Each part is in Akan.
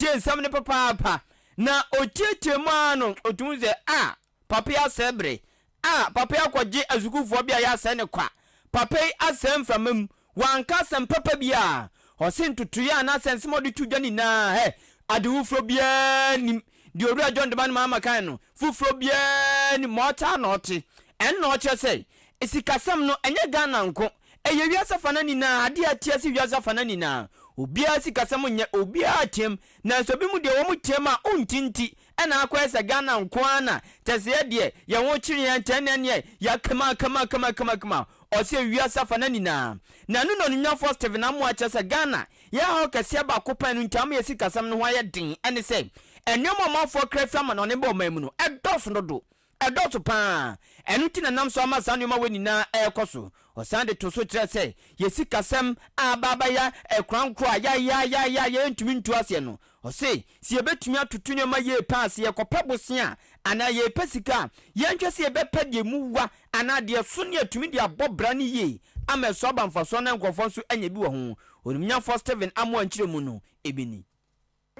Tie nsɛm no papaapa. Na ɔtiatia mu ara no, ɔtumi hu sɛ, a, papa yi asɛe bere. A, papa yi akɔgye asukuufoɔ bi a yɛasɛe no kwa. Papa yi asɛe mframa mu. Wanka asɛm papa biara. Ɔse ntotoeɛ anaasɛ nsɛm a ɔde to dwa nyinaa, hɛ, ade foforɔ biara nnim. Deɛ Owura John Dramani Mahama kae no, foforɔ biara nnim. Ma ɔte ara na ɔte. Ɛno na ɔkyerɛ sɛ, sikasɛm no, ɛnyɛ Ghana nko. Ɛyɛ wiase afanan nyinaa, adeɛ a ɛte ase wiase afanan nyinaa. Obiara sikasɛm nyɛ, obiara team. Nanso ebinom deɛ wɔn team a wonte nti ɛna akɔyɛ sɛ Ghana nko ara na kyɛ sɛ yɛ deɛ yɛn ho kyere yɛn nti ɛnneɛ neɛ yɛakam akam akam akam akam a ɔsɛ wiase afanan nyinaa. Na ɛno na Onimnyafoɔ Stephen Amoah kyerɛ sɛ Ghana yɛn haw kɛseɛ baako pɛn no nti ama yɛn sikasɛm no ho ayɛ den ɛne sɛ nneɛma a ɔmanfoɔ kra firi amanɔne ba ɔman mu no ɛdɔɔso dodo. Ɛdɔɔso pa ara. Ɛno nti na ɛnam so ama saa nneɛma wei nyinaa rekɔ so. Ɔsan de too so kyerɛɛ sɛ, yɛn sikasɛm a aba abɛyɛ korankoro a yayaayaaya a yɛrentumi ntu aseɛ no, ɔse, sɛ yɛbɛtumi atoto nneɛma yie pa ara, sɛ yɛrekɔpɛ bosea anaa yɛrepɛ sika a, yɛnhwɛ sɛ yɛbɛpɛ deɛ ɛmu wa anaa deɛ ɛso ne yɛatumi de abɔ bra no yie ama ɛso aba mfasoɔ na nkurɔfoɔ nso anya bi wɔ ho. Onimnyafoɔ Stephen Amoah nkyerɛmu no, ebi ni.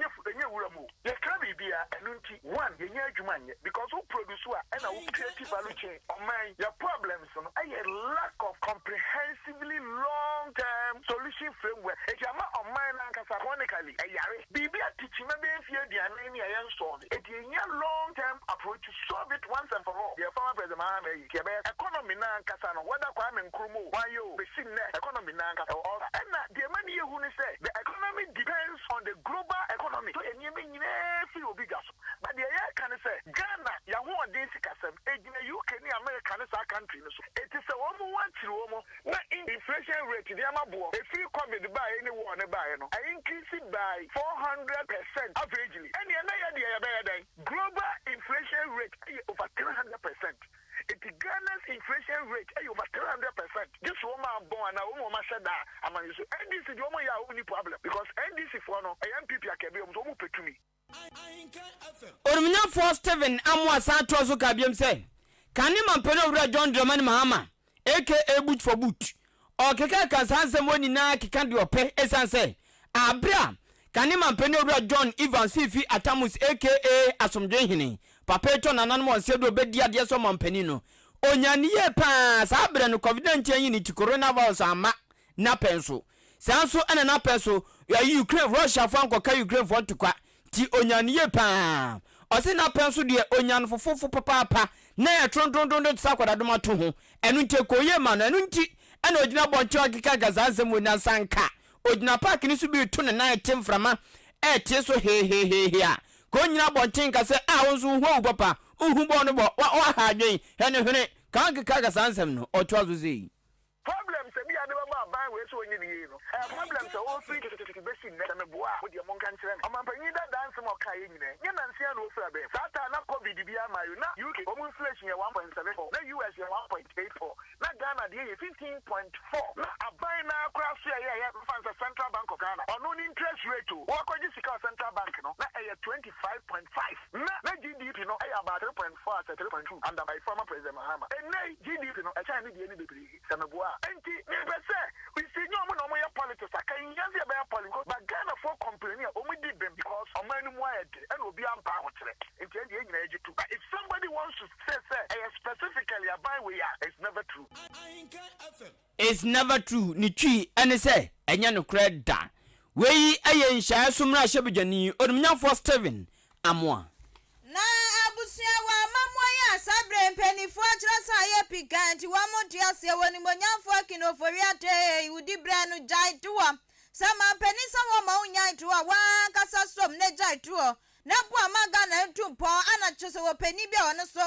Nyɛ fu ɛnyɛ wura mu o. Yɛkra biribi a ɛno nti one yɛnya adwuma nyɛ because wo produce a ɛna wo create value chain ɔman yi yɛ problems no ɛyɛ lack of comprehensively long term solution framework eti ama ɔman no ankasa chronically ɛyare biribi atikyima bɛyɛ mfie aduanan ni a yɛn solve eti yɛhia long term approach to solve it once and for all deɛ former president Mahama ayi nti ɛbɛyɛ economy no ankasa no whether Kwame Nkrumah o hwan yɛ o besi nnɛ economy no ankasa ɛwɔ ulcer ɛna deɛ ɛma no yɛ hu ne sɛ the economy depends on the global economy so nneɛma nyinaa firi obi dwa so but deɛ yɛreka ne sɛ Ghana y'ahoɔden sikasɛm ɛgyina UK ne America ne saa country no so eti sɛ wɔn ho akyiri wɔn na inflation rate nneɛma boɔ ɛfiri covid baeɛ ne war no baeɛ no a increase by 400% averagely ɛneɛ na yɛdeɛ yɛbɛyɛ dɛn? Global inflation rate ɛyɛ over 300%. Enti Ghana's inflation rate ɛyɛ over 300% gye so wɔn abɔn anaa wɔn wɔn ahyɛ da a amanyɔ so. NDC deɛ wɔn yɛ a wɔn nni problem because NDC foɔ no ɛyɛ NPP akɛbɛ wɔn so wɔn pɛ tumi. Onimnyafoɔ Stephen Amoah san toa so kaa biom sɛ, Kane Mampanin Owura John Dramani Mahama aka Boot for Boot. Ɔkekaka saa nsɛm wɔ nyinaa keka deɛ ɔpɛ ɛsiane sɛ aberɛ a kane mampanin Owura John Evans Fiifi Atta Mills aka Asomdwee Hene papa yi tɔ nananom wɔn sɛ de ɔbɛdi adeɛ sɛ ɔmampanin no, ɔnyaa no yie pa ara. Saa berɛ no Covid-19 anyi ne ti, coronavirus amma n'apɛn so. Saa nso na n'apɛn so Ukraine, Russiafoɔ ankɔka Ukrainefoɔ ntokwa Nti onya no yie paa. Ɔse n'apɛn so deɛ onya no fofofo papaapa na ɛyɛ trontrontronton te sɛ akwadadom ato ho. Ɛno nti ɛkɔɔ yie maa no. Ɛno nti na ogyina abɔnten a ɔkekaka saa nsɛm wei na sɛ anka ogyina park no so bi reto ne nan rete mframa ɛretee so heeheehehe a, ka ɔnnyina abɔnten nka sɛ ah wo nso wo ho awu papa, wohu bɔɔl no bɔ, woaha adwen, hwɛ ne hwene. Ka ɔnkekaka saa nsɛm no. Ɔtoa so sei. Problem sɛ bi a de bɛbɔ aban wei sɛ ɔnyɛ ne yie no ɛyɛ problem sɛ ɔfiri tetetete bɛsi nnɛ sɛ meboa a mo deɛ monka nkyerɛ me ɔmanpanyin dadaa nsɛm a ɔkaeɛ nyinaa nyɛ nanse ara na ɔfiri abɛn saa taa na covid biara mmaeɛ o na UK wɔn inflation yɛ 1.74 na US yɛ 1.84 na Ghana deɛ yɛ 15.4 na aban no ara koraa so ɛyɛ ɛyɛ mfa no sɛ Central Bank of Ghana ɔno ne interest rate o wɔakɔgye sika wɔ Central Bank no na ɛyɛ 25.5 Na na GDP no yɛ about 3.4 asɛ 3.2 under by former President Mahama. Ɛnnɛ yi GDP no ɛkyɛn ne deɛ no bebree, sɛ meboa a. Enti mepɛ sɛ you see nyɛ ɔmo na ɔmo yɛ politics a, ka nhia sɛ yɛbɛyɛ politics but Ghanafoɔ complaini a ɔmo di bem because ɔman no mu ayɛ den ɛna obiara mpɛ ahokyerɛ nti ɛndeɛ yɛn nyinaa yɛgye tom. But if somebody wants to say sɛ ɛyɛ specifically aban wei a, it's never true. It's never true ne Twi ne sɛ ɛnyɛ nokorɛ da. Wei yɛ nhyiaeɛ so mmarahyɛbadwani Onimnyafoɔ Stephen Amoah. Na abusua wɔ amammuo yi a saa berɛ yi mpaninfoɔ akyerɛ sɛ ayɛ pikaa nti wɔn nte aseɛ wɔ Animuonyamfoɔ Akin Ofori Atta ei wo dibrɛ no gyae toɔ sɛ mampanin sɛ wɔmma wo nyae toɔ wo ankasa som na gyae toɔ na boa ma Ghana ntu mpɔn ana kyerɛ sɛ wɔ panin bi a ɔno so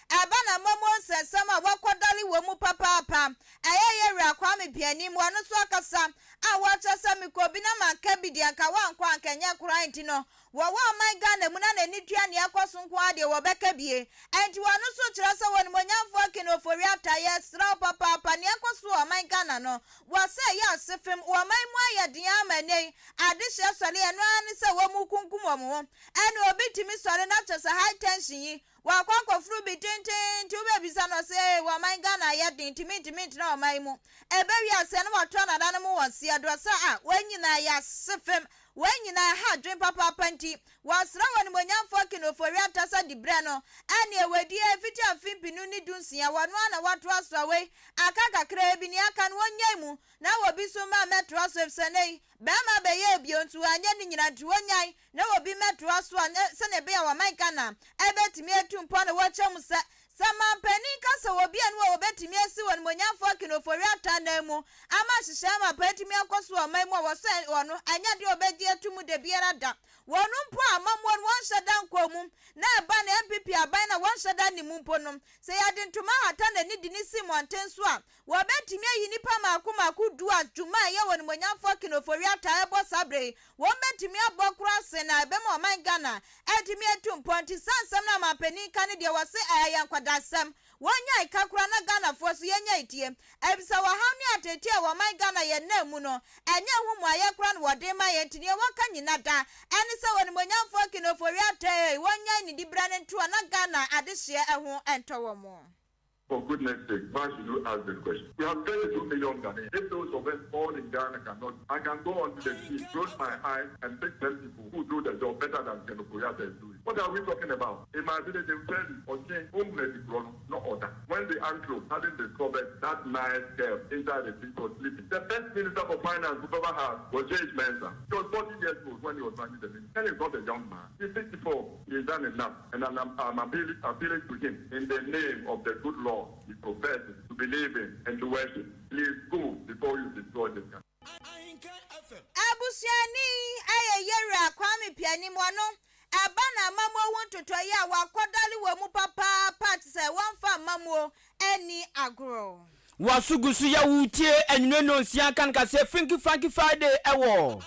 ɛba na amammuo nsɛnsɛm a wakɔdale wɔ mu papaapa ɛyɛ yɛ wura Kwame Pianim ɔno so akasa a wɔkyerɛ sɛ mekɔ bi na manka bi deɛ anka wankɔ anka ɛnyɛ koraa nti no Wɔwɔ ɔman Ghana mu na n'ani tua nea ɛkɔ so nko ara deɛ wɔbɛka bie. Ɛnti wɔno nso kyerɛ sɛ wɔnimonyamfoɔ Ken Ofori Atta yɛsrɛ wo papaapa nea ɛkɔ so wɔ ɔman Ghana no wɔ sɛ ɛyɛ asefem wɔ ɔman mu ayɛ den ara ma ɛnɛ yi adehyeɛ sɔre ɛno ara ne sɛ wɔn rekunkum wɔn ho ɛne obi tumi sɔre na kyerɛ sɛ high tension yi wakɔ akɔforo bi tententen wobɛbisa no ɔsɛ ee wɔ ɔman Ghana ayɛ den nti mentumi ntena ɔman yi mu ɛbɛwie aseɛ na watoa nananom wɔn seɛ doɔ sɛ a wɔn nyinaa yɛ asefem. Wei nyinaa ɛha adwene papaapa nti wɔsrɛ wɔ Animuonyamfoɔ Ken Ofori-Atta sɛ diberɛ no ɛneɛ wadi ɛfiti afe 2016 wɔno ara na watoa so a wei aka kakraa bi nea aka no wɔnnyae mu na obi nso mma mmɛtoa so efisɛ nnɛ yi barima bɛyɛɛ bio nso wanyɛ ne nyinaa nti wɔnnyae na obi mmɛtoa so a sɛnea ɛbɛyɛ a ɔman Ghana ɛbɛtumi atu mpɔn na wɔkyerɛ mu sɛ sɛ manpanin ka sɛ obi a ne wɔ wɔbɛtumi asi wɔ Animuonyamfoɔ Ken Ofori-Atta anan mu ama nhyehyɛe mapa atumi akɔ so wɔ ɔman mu a wɔsɔ wɔ no ɛnyɛ adeɛ a wɔbɛgye ato mu dabiara da. Wɔn mpo a amammuo no wɔnhyɛ da nkɔɔ mu na ɛba no NPP aban no a wɔnhyɛ da nni mu mpo no sɛ yɛde ntoma hata n'ani de no si mmɔnten so a Wɔbɛtumi ayi nnipa mmaako mmaako du a dwuma a ɛyɛ wɔn animuonyamfoɔ Ken Ofori-Atta rebɔ saa berɛ yi, wɔn bɛtumi abɔ koraa sen a ɛbɛma ɔman Ghana atumi atu mpɔn. Nti saa nsɛm no a manpanin ka no deɛ wɔse ɛyɛ nkwadasɛm. Wɔnnyae ka koraa na Ghanafoɔ nso yɛnyae tie. Efisɛ ɔhaw ne ateetee a ɔman Ghana yɛn nam mu no, ɛnyɛ ho mmuaeɛ koraa na wɔde rema yɛn. Nti deɛ wɔka nyina da ɛne sɛ wɔn animuonyamfoɔ Ken Ofori-Atta ei, wɔnnyae ne diberɛ no ntoa na Ghana adehyeɛ ho ntɔ wɔn. For goodness sake, why should you ask this question? We have 32 million Ghanaians. If those of us born in Ghana cannot, I can go onto the street, close my eyes, and pick 10 people who do the job better than Ken Ofori-Atta is doing. What are we talking about? In my village, they will tell you, okay, no order. When the uncle hadn't discovered that nice girl inside the tree was sleeping, the best minister for finance we've ever had was J.H. Mensah. He was 40 years old when he was running the ministry. Ken is not a young man. He's 64. He's done enough. And I'm, I'm appealing, appealing to him in the name of the good Lord he professes to believe in and to worship. Please go before you destroy this country. Abusuani yi yɛ Yewura Kwame Pianim ɔno ɛba na amammuo ho ntotɔeɛ a wakɔdale wɔ mu papaapa te sɛ wɔmfa amammuo nni agorɔ. Waso gu so yɛ wo tie anwummerɛ nnɔnsia kan kaseɛ Finky Franky Friday ɛwɔ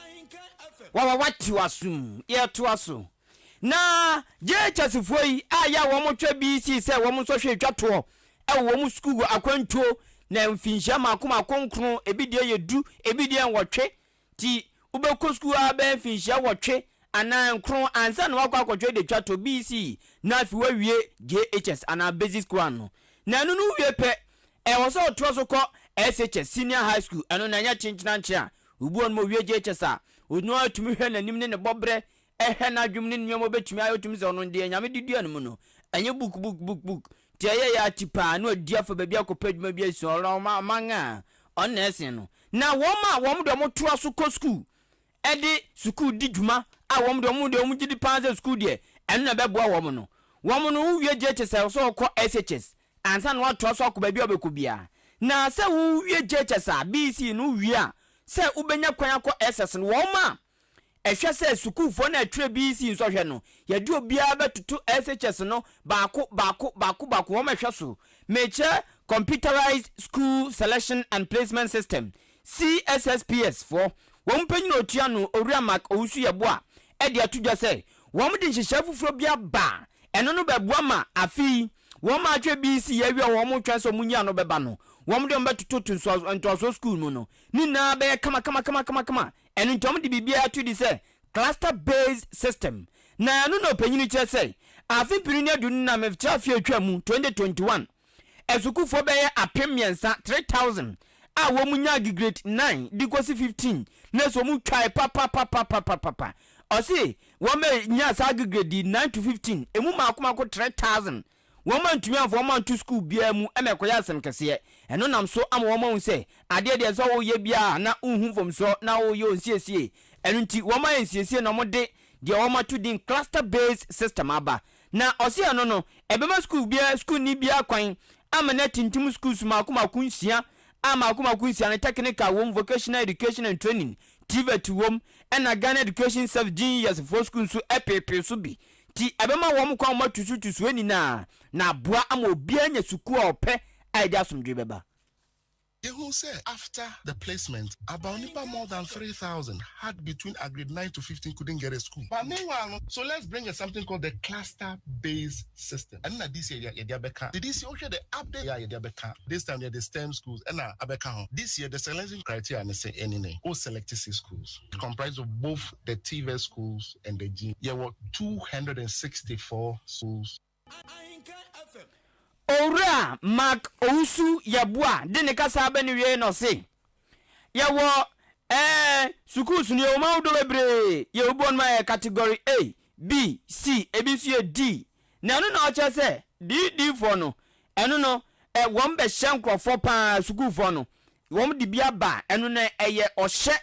Wawa wate w'asom yɛtoa so Na JHS foɔ yi a yɛ a wɔn twɛ BC sɛ wɔn nsɔhwɛ etwa toɔ ɛwɔ wɔn sukuu akwantuo na mfinhyia mako mako nkron ebi deɛ yɛ du ebi deɛ nwɔtwe ti wobɛkɔ sukuu ara bɛyɛ mfinhyia wɔtwe anaa nkron ansa na wakɔ akɔtwerɛ de twa toɔ BC na afei wawie JHS anaa basic one no na ɛno no wowie pɛ ɛwɔ sɛ ɔtoa so kɔ SHS senior high school ɛno na ɛnyɛ kyenkyenankye a obi wɔ no ma owie JHS a ɔno ara tumi hwɛ n'anim ne ne bɔberɛ Ɛhwɛ n'adwene ne nneɛma obetumi ayɛ otumi sɛ ɔno deɛ Nyame de dua no mu no ɛnyɛ book book book book nti ɛyɛ yɛ ati paa na wadi afa baabi akɔpɛ adwuma bi asua ɔno ɔma ɔman a ɔno na ɛsen no na wɔn a wɔn deɛ wɔn toa so kɔ sukuu ɛde sukuu di dwuma a wɔn deɛ wɔn deɛ wɔn gye di paa sɛ sukuu deɛ ɛno na ɛbɛboa wɔn no wɔn no wowie JHS a ɛwɔ sɛ wɔkɔ SHS ansa na watoa so akɔ baabi a wobɛkɔ biara na sɛ wowie JHS a BEC no wowie a sɛ wobɛnya kwan akɔ SS no wɔn a Ɛhwɛ sɛ sukuufoɔ no a ɛtwerɛ BEC nsɔhwɛ no, yɛde obiara bɛtoto SHS no baako baako baako baako, wɔn ɛhwɛ so. Mekyerɛ Computerized School Selection and Placement System, CSSPS, foɔ. Wɔn panyin a ɔtua ano, Owura Mark Owusu Yeboah, de ato dwa sɛ wɔn de nhyehyɛe foforɔ bi aba a ɛno no bɛboa ma afe yi wɔn a atwerɛ BEC awie a wɔretwɛn sɛ wɔn nyi ano bɛba no, wɔn de wɔn bɛtoto ntoasoɔ sukuu mu no ne nyinaa bɛyɛ kama kama kama kama kama. Ɛno nti wɔde biribiara to di sɛ cluster based system. Na ɛno na ɔpanyin kyerɛ sɛ afe mpenu ne aduonu nam mfkyerɛ afe a atwa mu, 2021, asukuufoɔ bɛyɛ 3000, 3000, a wɔn nyaa grade 9 de kɔsi 15 na so wɔn twae papapapapapapa. Ɔse wɔn a nyaa saa grade 9 to 15 emu mmaako mmaako 3000 Wɔn antumi amfa wɔn anto sukuu biara mu ma ɛkɔyɛ asɛm kɛseɛ. Ɛno nam so ama wɔn ahu sɛ adeɛ deɛ sɛ woyɛ biara a na wonhu mfomsoɔ na woyɛ onsiesie. Ɛno nti wɔn ayɛ nsiesie na wɔde deɛ wɔn ato din cluster based system aba. Na ɔse ɛno no ɛbɛma sukuu biara sukuuni biara kwan ama no atintim sukuus mmaako mmaako nsia a mmaako mmaako nsia no technical wom, vocational education and training, TVET wom, ɛna Ghana Education Service GES foɔ sukuu nso peepee so bi. Nti ɛbɛma wɔn kwan ma wɔatusutusu nyinaa, na aboa ama obiara anya sukuu a ɔpɛ a ɛde asomdwoe bɛba. Yehu sɛ after the placement, about nipa more than 3,000 had between a grade 9 to 15 couldn't get a school. But meanwhile no, so let's bring a something called the cluster based system. Ɛno na this year yɛde abɛka. This year wohwɛ the update a yɛde abɛka, this time yɛde STEM schools ɛna abɛka ho. This year the selection criteria ne sɛ ɛne ne, wo select six schools comprised of both the TVET schools and the G. Yɛwɔ 264 schools. Owura Mark Owusu Yeboah de ne kasa aba no wiei na ɔse, Yɛwɔ Ɛɛ, sukuus no yɛwɔ mu ahodoɔ bebree. Yɛwɔ bi wɔ nom a ɛyɛ category A, B, C, ebi nso yɛ D. Na ɛno na ɔkyerɛ sɛ DD foɔ no, ɛno no, ɛ, wɔn bɛhyɛ nkorɔfoɔ pa ara, sukuufoɔ no, wɔn de bi aba a, ɛno no ɛyɛ ɔhyɛ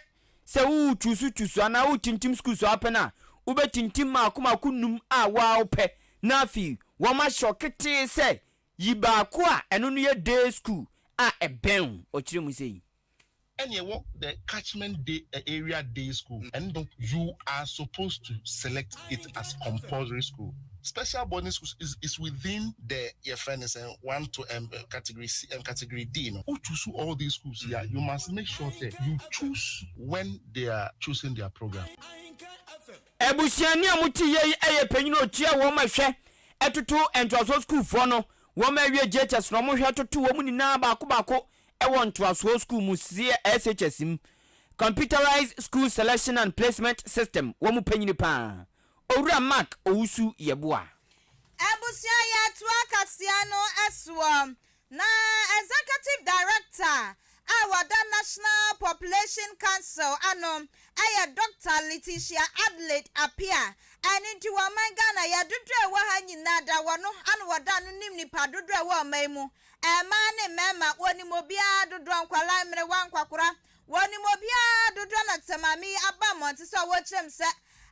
sɛ wo chuusu chuusu anaa wo tintim sukuus a wopɛ no a, wobɛtintim mmaako mmaako num a wo ara wopɛ, na afei wɔn ahyɛ wo ketee sɛ yi baako a ɛno no yɛ day school a ɛbɛn wo, ɔkyerɛ mu sei. Ɛna ɛwɔ the catchment day area day school ɛno no you are supposed to select it as compulsory school. Special boarding schools is is within the yɛfrɛ no sɛn one to um, category C um, category D no. Wo choose all these schools yi a you must make sure sɛ you choose when they are choosing their program. Abusuani a mote yei yɛ panyin a ɔtua wɔn hwɛ toto ntoasoɔ sukuufoɔ no, wɔn a awie JHS no wɔhwɛ toto wɔn nyinaa baako baako wɔ ntoasoɔ sukuu mu SHS mu, Computerized School Selection and Placement System, wɔn mu panyini pa ara, Owura Mark Owusu Yeboah. Abusua yɛtoa kaseɛ no soɔ na Executive Director a wɔda National Population Council ano yɛ Dɔkta Letitia Adelaide Appiah. Ɛno nti wɔ ɔman Ghana yɛ dodoɔ a ɛwɔ ha nyinaa da wɔno ano wɔda ano nim nipa dodoɔ a ɛwɔ ɔman mu. Mmaa ne mmarima, wɔnim obiara dodoɔ, nkwadaa, mmerewa, nkwakora, wɔnim obiara dodoɔ na te sɛ maame yi aba mmɔnten so a wɔrekyerɛ mu sɛ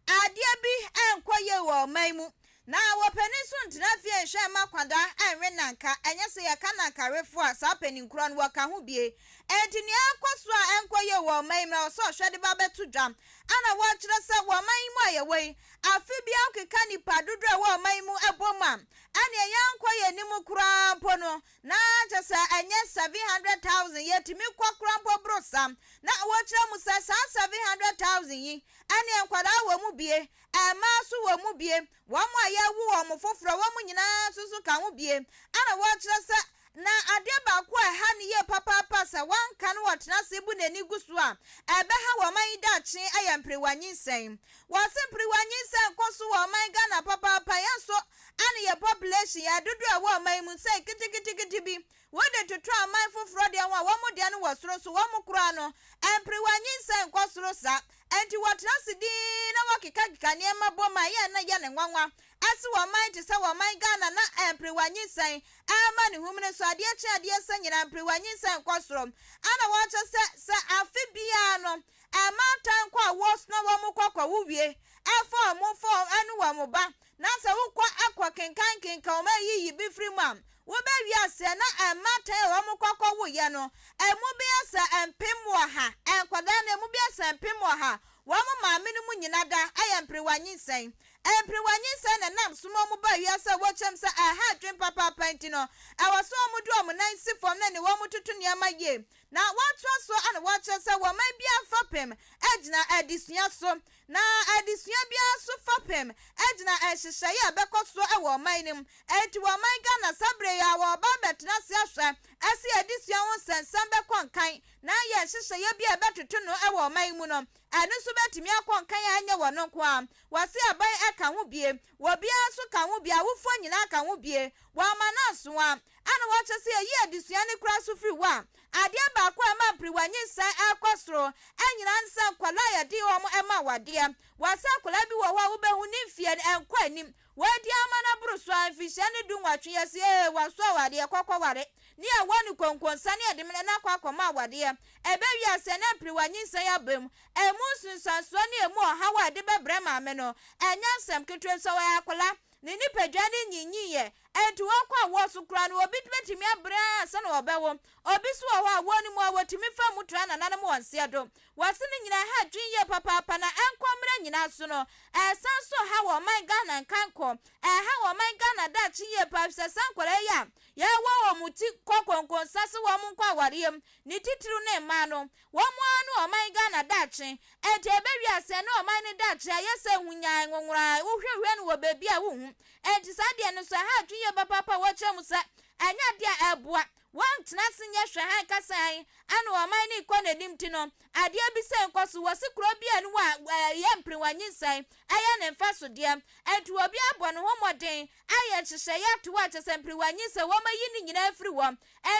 adeɛ bi nkɔ yie wɔ ɔman yi mu. Na wɔpanin nso ntena fie nhwɛ mma akwadaa nwe nanka, ɛnyɛ sɛ yɛka nankawefoɔ a saa panin korɔ no wɔka ho bie. Enti nea ɛrekɔ so a ɛnkɔ yie wɔ ɔman yi mu na ɛwɔ sɛ ɔhwɛ de ba bɛto dwa. Ɛna wɔrekyerɛ sɛ wɔ ɔman yi mu a yɛwɔ yi, afe biara wokeka nnipa dodoɔ a ɛwɔ ɔman yi mu bɔ mu a, Ɛnneɛ yɛnkɔ yɛn anim koraa mpo no, na kyerɛ sɛ ɛnyɛ 700,000, yɛtumi kɔ koraa mpo boro saa. Na wɔkyerɛ mu sɛ saa 700,000 yi, ɛnneɛ nkwadaa wɔ mu bie, mmaa nso wɔ mu bie, wɔn a yɛawo wɔn foforɔ, wɔn nyinaa nso so ka ho bie. Ɛna wɔkyerɛ sɛ na adeɛ baako a ɛha no yie papaapa sɛ wɔanka no wɔtena ase bu n'ani gu so a, ɛbɛha wɔn man yi daakye yɛ mperewa nyinsɛn. Wɔse mperewa nyinsɛn kɔ so wɔ ɔman Ghana papaapa, yɛn nso Ɛne yɛ population, yɛ dodoɔ a ɛwɔ ɔman yi mu sɛ keteketekete bi. Wode toto aman foforɔ deɛ ho a, wɔn deɛ no wɔ soro nso wɔn koraa no, mperewa nyinsɛn nkɔ soro saa. Enti wɔtena ase dinn na wɔkekakeka nneɛma bom a ɛyɛ a na ɛyɛ no nwanwa. Ɛse wɔ ɔman te sɛ wɔ ɔman Ghana na mperewa nyinsɛn ɛrema ne humene so adeɛ kye adeɛ sa nyinaa mperewa nyinsɛn nkɔ soro. Ɛna wɔkyɛ sɛ sɛ afe biara no mmaatan kɔ awoɔ so na wɔn kɔ kɔwo wie ɛfa wɔn fa ɛne wɔn ba Na sɛ wokɔ kɔ kenkan kenkan wɔn ayiyi bi firi mu a, wobɛwie aseɛ na mmaatan a wɔn kɔ kɔ woeɛ no, ɛmu bɛyɛ sɛ 100,000, nkwadaa no ɛmu bɛyɛ sɛ 100,000, wɔn maame no mu nyina da yɛ mperewa nyinsɛn. Mperewa nyinsɛn na ɛnam so ma wɔn ba wiase a wɔkyerɛ mu sɛ ɛha adwene papaapa nti no, ɛwɔ sɛ wɔn de wɔn nan si fam na ne wɔn toto nneɛma yie. Na wɔatoa so na wɔkyerɛ sɛ wɔ ɔman biara fapem gyina adesua so, na adesua biara nso fapem gyina nhyehyɛeɛ a ɛbɛkɔ so wɔ ɔman no mu. Enti wɔ ɔman Ghana saa berɛ yi ara wɔreba abɛtena ase ahwɛ sɛ yɛn adesua ho nsɛnsɛm bɛkɔ nkan na yɛn nhyehyɛeɛ bi a ɛbɛtoto no wɔ ɔman yi mu no, ɛno nso bɛtumi akɔ nkan a ɛnyɛ wɔn nko ara. Wɔse aban ka ho bie, obiara nso ka ho bie, awofoɔ nyinaa ka ho bie, wɔama no aso a. Ɛna wɔkyerɛ sɛ yɛyi adesua no koraa so firi hɔ a, adeɛ baako a ɛma mperewa nyinsɛn kɔ soro nyinaa ne sɛ nkwadaa a yɛde wɔn ma awadeɛ. Wɔsɛ akwadaa bi wɔ hɔ a wobɛhu ne mfeɛ no ɛnkɔ anim. Wɔadi ama no aboro so ara mfirihyia ne dunwɔtwe yɛse ee waso awadeɛ kɔ kɔware ne yɛwɔ no konkonsa ne yɛde no akɔ akɔma awadeɛ. Ɛbɛwie aseɛ na mperewa nyinsɛn aba mu. Ɛmu nsunsuansoɔ ne ɛmu ɔhaw a ɛde bɛbrɛ maame no ɛnyɛ asɛm ketewa nso ɔyɛ akwadaa. Ne nipadua no nnyinyiiɛ, enti wɔkɔ awoɔ so koraa no, obi bɛtumi abrɛ ara ansa na ɔbɛwo. Obi nso wɔ hɔ a, awoɔ no mu a, wɔtumi fa mu tra nananom wɔn nseɛ do. Wɔse ne nyinaa ha adwene yie papaapa na ɛnkɔ mmerɛ nyinaa so no, ɛsan nso ha wɔ ɔman Ghana nkankɔ. Ɛha wɔ ɔman Ghana daakye yie paa efisɛ saa nkwadaa yi a yɛwɔ wɔn ti kɔ konkonsa se wɔn nkɔ awareɛ mu, ne titiriw ne mmaa no, Wɔn ara ne ɔman Ghana daakye. Enti ɛbɛwie aseɛ na ɔman no daakye ayɛ sɛ hunyan, nwonworaa, wohwehwɛ no wɔ baabi a wonhu. Enti saa deɛ no nso ɛha adwene yie papaapa a wɔkyerɛ mu sɛ Ɛnyɛ adeɛ a ɛboa. Wɔntena ase nyɛ hwɛ hann kasa hann ana ɔman no rekɔ n'anim nti no, adeɛ bi sɛ nkɔ so. Wɔse kuro bi a ɛne wɔ a ɛyɛ mperewa nyinsɛn ɛyɛ ne mfasodeɛ. Nti obi abɔ ne ho mmɔden ayɛ nhyehyɛeɛ ato hɔ a kyerɛ sɛ mperewa nyinsɛn wɔayi ne nyinaa afiri hɔ.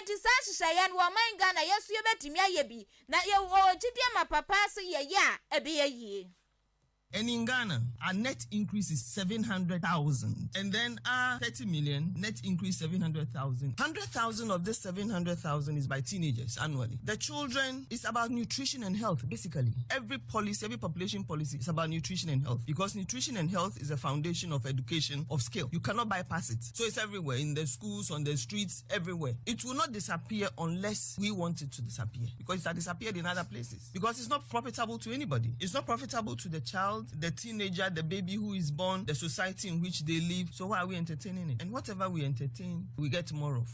Nti saa nhyehyɛeɛ no wɔ ɔman Ghana yɛn nso yɛbɛtumi ayɛ bi. Na yɛwɔ gyidie mapa paa sɛ yɛyɛ a ɛbɛyɛ yie. And in Ghana, our net increase is 700,000. And then our 30 million, net increase 700,000. 100,000 of this 700,000 is by teenagers annually. The children is about nutrition and health, basically. Every policy, every population policy is about nutrition and health. Because nutrition and health is a foundation of education, of skill. You cannot bypass it. So it's everywhere, in the schools, on the streets, everywhere. It will not disappear unless we want it to disappear. Because it has disappeared in other places. Because it's not profitable to anybody. It's not profitable to the child, the teenager, the baby who is born, the society in which they live. So why are we entertaining it? And whatever we entertain, we get more of.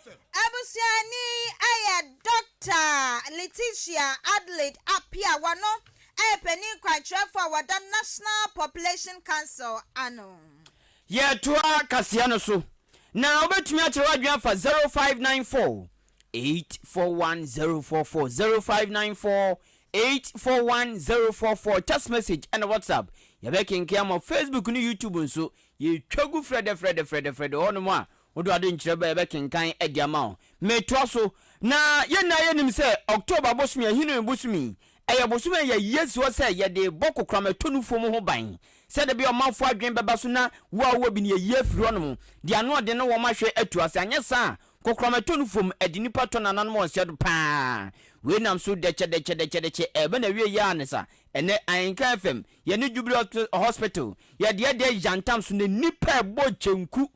Abusuani ayɛ Dr. Letitia Adelaide Apia, wɔno ɛyɛ panin kwankyerɛfoɔ a wɔda National Population Council ano. Yɛtoa kaseɛ no so na wobɛtumi akyerɛ w'adwene afa 0594 841044, 0594 841044, text message ɛna WhatsApp. Yɛbɛkenke ama Facebook ne YouTube nso. Yɛtwa gu frɛdɛ frɛdɛ frɛdɛ frɛdɛ hɔnom a wode ade nkyerɛ bɛ, yɛbɛkenkan adi ama wo. Metoa so na yɛnna yɛnim sɛ October bosome, ahene bosome, ɛyɛ bosome a yɛyie si hɔ sɛ yɛde bɔ kokoram no fom ho ban, sɛde bi ɔmanfoɔ adwene bɛba so na wo a wowɔ bi no yɛyie afiri hɔnom deɛ ano ɔde ne wɔn ahwɛ atu ase. Anyɛ saa, kokoram no fom ɛde nipa tɔ nananom ɔnhyɛ do paa. Wei nam so dɛkyɛ dɛkyɛ dɛkyɛ dɛkyɛ ɛbɛ na wie yɛ a ne sa. Ɛnɛ Ahenka FM, yɛne Jubilee Hospital yɛde yɛde yantam so na nipa ɛbɔ kyenku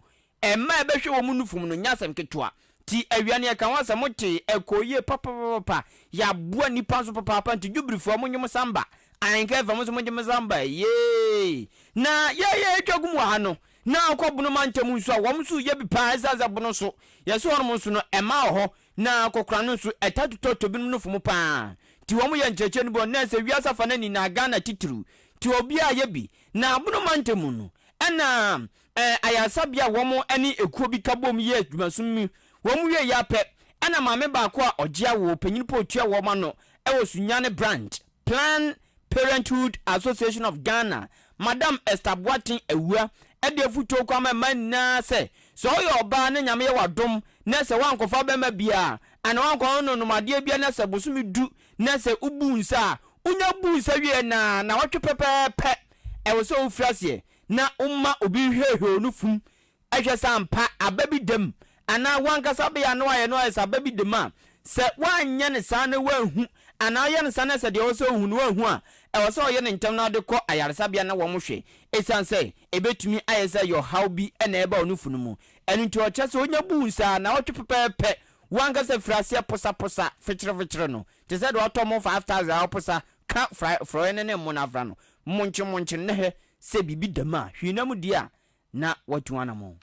ɛma ɛbɛhwɛ wɔn mu nufum no nyɛ asɛm ketewa. Ti awia no yɛka ho asɛm mote ɛkɔ yie papapapa, yɛaboa nipa nso papaapa. Nti Jubileefoɔ, mo nye samba, Ahenka FM nso mo nye samba yee. Na yɛyɛ atwa gu mu wɔ ha no na akɔ Bono mantam nso a wɔn nso yɛ bi paa. Ɛsiane sɛ Bono so yɛsɛ hɔnom nso no ɛma wɔ hɔ na akɔkora no nso ɛta totɔ binom no fom paa. Nti wɔn yɛ nkyerɛkyerɛ no bi wɔ na sɛ wiase afa no nyinaa, Ghana titiriw, nti obiara yɛ bi. Na Bono mantam no ɛna ayaresabea a wɔn ne ekuo bi ka bom yɛ adwumasom mu, wɔn wie yɛ apɛ ɛna maame baako a ɔgye awo panyin po otua wɔn ano ɛwɔ Sunyane branch, Planned Parenthood Association of Ghana, Madam Esther Boateng Awua, ɛde afutuo kɔ ama mmaa nyinaa sɛ sɛ ɔyɛ ɔbaa ne Nyame yɛ wadom na sɛ wankɔfa bɛrima bia ana wankɔ nonomadeɛ bia na sɛ bosome du na sɛ wobu nsa a wonya bu nsa wie na wɔtwe pɛpɛɛpɛ, ɛwɔ sɛ wofiri aseɛ na woma obi hwehwɛ no fum ɛhwɛ sɛ ampa aba bi dam anaa wankasa bɛyɛ ano ayɛ no ayɛ sɛ aba bi dam a. Sɛ woanyɛ ne saa na woanhu anaa ɔyɛ no saa na sɛ deɛ ɔwɔ sɛ ohu no woanhu a, ɛwɔ sɛ ɔyɛ ne ntɛm na ɔde kɔ ayaresabea na wɔn hwɛ, ɛsiane sɛ ɛbɛtumi ayɛ sɛ yɛ ɔhaw bi ɛna ɛba ɔno funu mu. Ɛno nti ɔkyerɛ sɛ onya bu nsa na ɔtwe pɛpɛɛpɛ, wankasa firi aseɛ posaposa fikyerɛfikyerɛ no te sɛ deɛ ɔtɔ mo 5,000 a ɔposa ka frɔeɛ no ne mmo no afra no monkye monkye ne hwɛ sɛ biribi dam a hwii nam di a na watu anammɔn.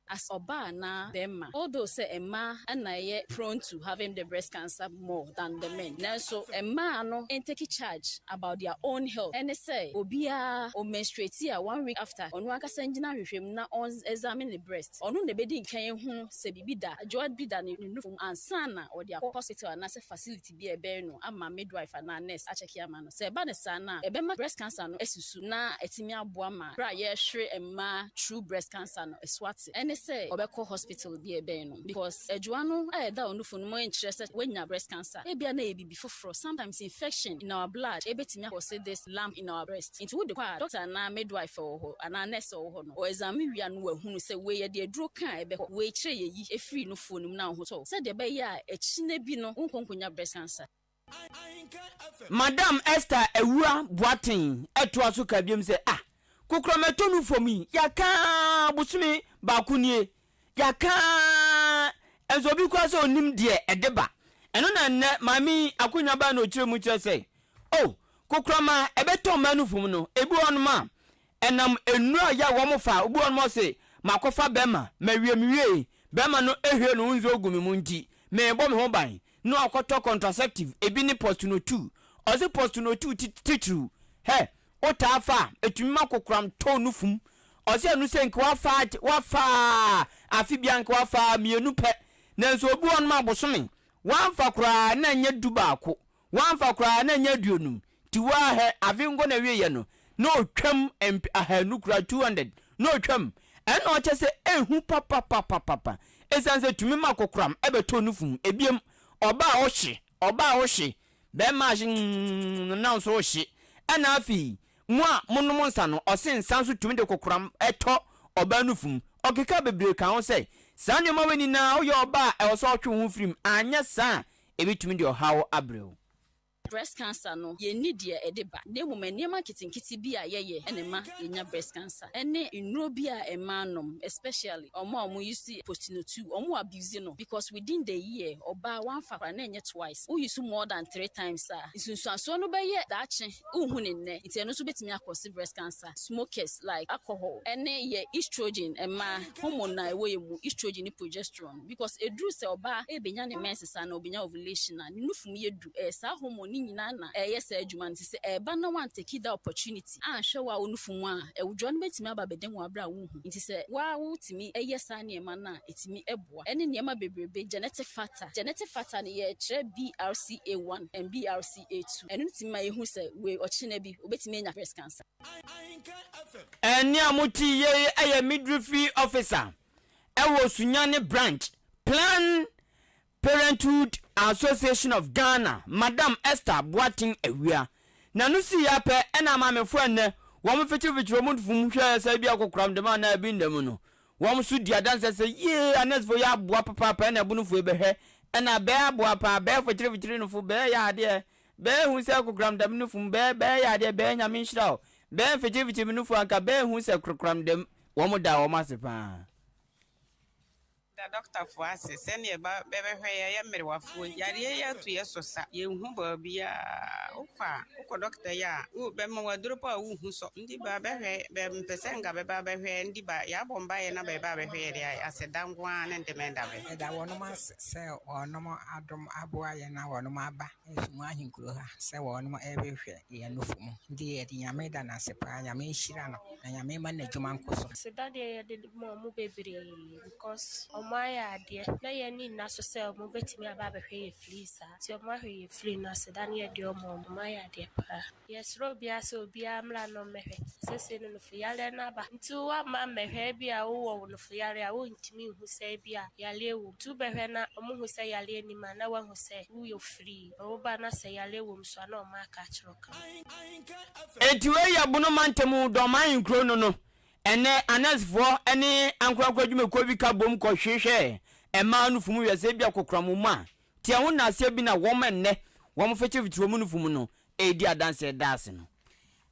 As ɔbaa na bɛrima, although sɛ mmaa na ɛyɛ prone to having the breast cancer more than the men, nanso mmaa no take charge about their own health. Ɛne sɛ obiara o menstruate a, one week after, ɔno ankasa gyina ahwehwɛ mu na ɔn examine ne breast. Ɔno na ebedi nkan ehu sɛ biribi da adwoa bi da ne nufu mu ansa na ɔde akɔ hospital anaasɛ facility bi a ɛbɛn no ama midwife anaa nurse akyɛke ama no. Sɛ ɛba ne saa na ɛbɛma breast cancer no asusu na ɛtumi aboa ma bere a yɛrehwere mmaa through breast cancer no ɛso ate. Ɛne sɛ ɔbɛkɔ hospital bi a ɛbɛn no, because adwoa no a ɛda ɔnufo no mu nkyerɛ sɛ wanya breast cancer. Ebia na ɛyɛ biribi foforɔ. Sometimes infection in our blood ebɛtumi akɔse this lump in our breast. Nti wode kɔ a, doctor anaa midwife wɔ hɔ anaa nurse wɔ hɔ no, ɔexamine wia no, wahunu sɛ wei yɛde aduro ka a ɛbɛkɔ, wei kyerɛ yɛyi efiri nufoɔ no mu na ahotɔ, sɛdeɛ ɛbɛyɛ a akyinɛ bi no wonkɔnkɔnya breast cancer. Madam Esther Awua Boateng ɛtoa so ka biom sɛ, ah, kokoramɛtɔ no fam yi, yɛaka bosome baako nie, yɛaka nso obi koraa sɛ onim deɛ ɛde ba. Ɛno na nnɛ maame yi akonnwa baa na ɔkyerɛ mu kyerɛ sɛ o kokorama ɛbɛtɔ mmaa no fam no, ebi wɔ nom a ɛnam nnuro a yɛ a wɔn fa. Obi wɔ nom ɔse makɔfa bɛrima mawie mewie, bɛrima no ehwie no nsuo gu me mu nti mebɔ me ho ban na wakɔtɔ contraceptive. Ebi ne Postinor 2. Ɔse Postinor 2 titiriw hɛ wotaa fa a, ɛtumi ma kokoram tɔ no fum. Ɔse ɛno sɛ nka wafa agye wafa afe biara nka wafa mienu pɛ. Nanso obi wɔ hɔnom a bosome wamfa koraa na ɛnyɛ dubaako, wamfa koraa na ɛnyɛ aduonum. Nti waa hɛ afe nkɔ na wieɛ no na ɔtwam mp ahanu koraa 200 na ɔtwam. Ɛna ɔkyɛ sɛ ɛhu papapapapa. Ɛsiane sɛ tumi ma kokoram ɛbɛtɔ nufu mu. Ebiem ɔbaa a ɔhye ɔbaa a ɔhye bɛɛma ahye mm na nso ɔhye. Ɛna afei mo a monom nsa no ɔse nsa nso tumi de kokoram ɛtɔ ɔbaa nufu mu. Ɔkeka bebree ka ho sɛ saa nneɛma wei nyinaa woyɛ ɔbaa a ɛwɔ sɛ ɔtwe wo ho firi mu anyɛ saa a ɛbɛtumi de ɔhaw abrɛ wo. Breast cancer no, yɛnni deɛ ɛde ba, na mmom nneɛma nketenkete bi a yɛyɛ na ɛma yɛnya breast cancer. Ɛne nnuro bi a mmaa nom, especially wɔn a wɔn use Postinor 2, wɔn abuse no because within the year, ɔbaa wamfa koraa na ɛnyɛ twice, wo use more than three times a, nsunsuansoɔ no bɛyɛ daakye, wonhu no nnɛ, nti ɛno nso bɛtumi akɔse breast cancer. Smokers, like alcohol, ɛne yɛ estrogen, mmaa hormone a ɛwɔ yɛn mu, estrogen ne progesterone, because ɛduru sɛ ɔbaa rebɛnya ne menses anaa ɔbɛnya ovulation a, ne nufu mu yɛ du. Ɛyɛ saa hormone no nyinaa na ɛyɛ saa adwuma no. Nti sɛ ɛreba na woantake that opportunity anhwɛ wo a wo nufu mu a, awudwoɔ no bɛtumi aba abɛda mu wɔ aberɛ a wonhu. Nti sɛ wo ara wotumi yɛ saa nneɛma no a, ɛtumi boa. Ɛne nneɛma bebrebe, genetic factor. Genetic factor no yɛkyerɛ BRCA1 and BRCA2. Ɛno no tumi ma yɛhu sɛ wei ɔkyena bi ɔbɛtumi anya breast cancer. Ɛnne a mote yei yɛ Midwifery Officer wɔ Sunyani Branch, Plan Parenthood Association of Ghana, Madam Esther Boateng Awia. N'ano sii ara pɛ na amaamefoɔ a nnɛ wɔfekyerefekyere wɔn fum hwɛ sɛ ebi akokoram dɛm anaa ebi nna mu no, wɔn nso di adanseɛ sɛ, Yee, anɛɛsefoɔ yi aboa papaapa ɛna abunufoɔ yi bɛhwɛ ɛna bɛɛ aboa paa, bɛɛ fekyerefekyere no fo, bɛɛ yɛ adeɛ, bɛɛ hu sɛ akokoram dɛm no fum, bɛɛ bɛɛ yɛ adeɛ, bɛɛ Nyame nhyira wo, bɛɛ mfekyerefekyere me nufoɔ anka bɛɛ hu sɛ kokoram dɛm. Wɔn daa wɔn ase paa. Da dɔktafoɔ ase sɛdeɛ ba bɛbɛhwɛ yɛ yɛ mmerewafoɔ yi. Yareɛ yi ato yɛ so sa, yɛnhu baabiara. Wokɔ a, wokɔ dɔkta yi a, wo bɛma wo aduro po a wonhu sɔ. Ndi ba bɛhwɛ, bɛ mpɛ sɛ nka bɛba abɛhwɛ yɛ, ndi ba yɛabɔ mpaeɛ na bɛba abɛhwɛ yɛ deɛ a, aseda nko ara ne ndemɛ da bɛ. Yɛda wɔnom ase sɛ wɔnom adom aboa yɛn na wɔnom aba Nsumu ahenkuro ha sɛ wɔnom rebehwɛ yɛn nufu mu. Nti yɛde Nyame da no ase paa. Nyame nhyira no na Nyame mma n'adwuma nkɔ so. Aseda deɛ yɛde ma ɔmo bebree because ɔmo ayɛ adeɛ na yɛn ani nna so sɛ ɔmo bɛtumi aba abɛhwɛ yɛ free saa nti ɔmo ahwɛ yɛ free no aseda no yɛde ɔma ɔmo, ɔmo ayɛ adeɛ paa. Yɛsrɛ obiara sɛ obiara mmra na ɔmmɛhwɛ. Seesei no nofo yareɛ no aba nti woamma ammɛhwɛ ebia wowɔ wo nofo yareɛ a wontumi nhu sɛ ebia yareɛ wɔ mu. Nti wobɛhwɛ na ɔmo hu sɛ yareɛ nnim a na woahu sɛ woyɛ free. Na woba na sɛ yareɛ wɔ mu nso a na ɔmo aka akyerɛ wo kama. Enti wei yɛ Bono mantam Dɔm ahenkuro no no. Ɛnnɛ anɛɛsefoɔ ne ankorankoro adwumakuo bi ka bom kɔhwehwɛ mmaa nufu mu hwɛ sɛ ebia kokoram wɔ mu a. Tia ho nnaaseɛ bi na wɔn ɛnnɛ wɔn fekyefekye wɔn nufu mu no redi adanseɛ da ase no.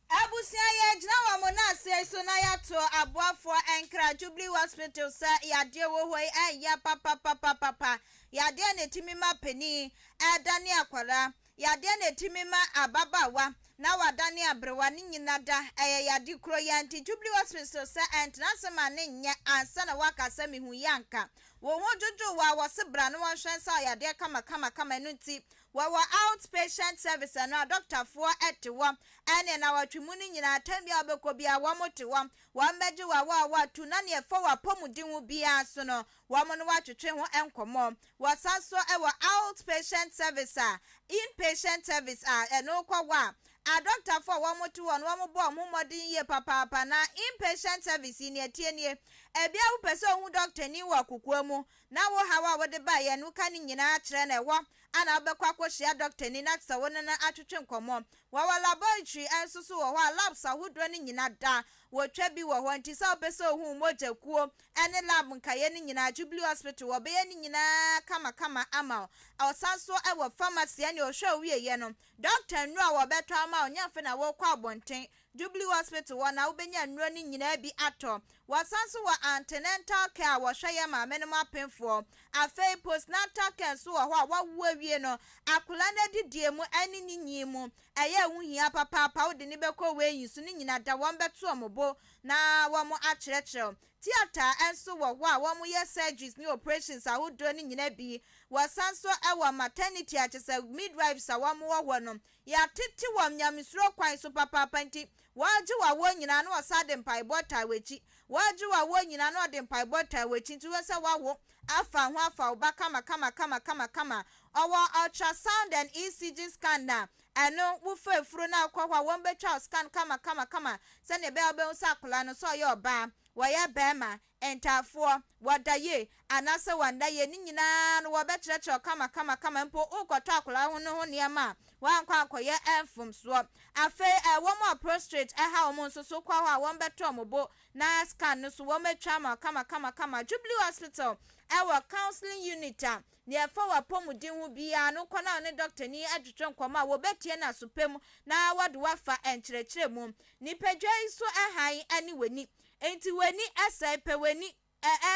Abusua yɛgyina wɔ mo naaseɛ so na yɛato aboafoɔ nkra Jubilee Hospital sɛ yadeɛ wɔ hɔ yi ɛnyɛ papapapapapa yadeɛ na ɛtumi ma panin ɛdane akwadaa yadeɛ na ɛtumi ma ababaawa na wadane aberewa ne nyina da ɛyɛ yade kuro yi ara nti Jubilee Hospital sɛ ɛntena ase ma ne nyɛ ansa na woaka sɛ mehu yi anka wo ho dwodwo wo a wɔse bra na wɔnhwɛ nsa wo yadeɛ kama kama kama ɛno nti Wɔwɔ out patient service ɛno a dɔktafoɔ te hɔ ɛne nawɔtwe mu no nyinaa tɛm biara wobɛkɔ biara wɔn te hɔ wɔn bɛgye wo awaawa tu na neɛ ɛfa w'apɔmuden ho biara so no wɔn ne wo atwetwe ho nkɔmmɔ. Wɔsan so wɔ out patient service a in patient service a ɛno wokɔ hɔ a adɔktafoɔ a wɔn te hɔ no wɔn bɔ wɔn ho mmɔden yie papaapa na in patient service yi neɛ ɛteɛ nie ebia wopɛ sɛ wohu dɔktani wɔ kokoa mu na wo haw a wode baeɛ no woka ne nyinaa kyerɛ no ɛhɔ a na wobɛkɔ akɔhyia dɔktani na sɛ wo ne no atwetwe nkɔmmɔ. Wɔwɔ laboratory nso so wɔ hɔ a labs ahodoɔ no nyina da wɔtwa bi wɔ hɔ nti sɛ wopɛ sɛ wohu wo mogya kuo ne lab nkaeɛ no nyinaa Jubilee Hospital wɔbɛyɛ ne nyinaa kamakama ama wo. Wɔsan so wɔ pharmacy ɛne ɔhwɛ wo wieɛ no dɔkta nnuro a wɔbɛtɔ ama wo nyɛ afei na worekɔ abɔnten Jubilee Hospital hɔ na wobɛnya nnuro no nyinaa bi atɔ. Wɔsan nso wɔ antenatal care a wɔhwɛ yɛn maamenom apemfoɔ. Afei postnatal care nso wɔ hɔ a wɔawo awie no, akwadaa no adidie mu ne ne nyin mu. ɛyɛ ɛho hia papaapa wode no bɛkɔ weighing so ne nyina da wɔn bɛto wɔn bo na wɔn akyerɛkyerɛ wo. Theatre nso wɔ hɔ a wɔyɛ surgeries ne operations ahodoɔ no nyina bi. Wɔsan nso wɔ maternity a kyerɛ sɛ midwives a wɔn wɔ hɔ no yɛatete wɔn nyamesuro kwan so papaapa nti wɔregye wo awoɔ nyinaa na wɔsan de mpaebɔ taa w'akyi. Wɔregye wo awoɔ nyinaa na wɔde mpaebɔ taa w'akyi nti wohu sɛ woawo afa ho afa wo ba kama kama kama kama kama. Ɔwɔ ultrasound and ECG scan na ɛno wofa afuro na wokɔ hɔ a wɔbɛtwa wo scan kama kama kama sɛdeɛ ɛbɛyɛ a wobɛhu sɛ akwadaa no sɛ ɔyɛ ɔbaa, wɔyɛ barima, ntaafoɔ, wɔda yie anaasɛ wɔnda yie ne nyinaa no wɔbɛkyerɛkyerɛ wo kama kama kama mpo worekɔtɔ akwadaa ho no ho nneɛma a woankɔ ankɔyɛ mfomsoɔ. Afei wɔn a prostrate ɛha wɔn nso so wokɔ hɔ a wɔbɛtɔ wɔn bo na scan no so wɔatwa ama wo kama kama kama. Jubilee Hospital ɛwɔ counseling unit a nea ɛfa w'apɔmuden ho biara no kɔ na wo ne dɔktani atwetwe nkɔmmɔ a wɔbɛtie no aso pa mu na wɔde wo afa nkyerɛkyerɛ mu. Nipadua yi so hann ne w'ani. Enti w'ani sɛe pɛ, w'ani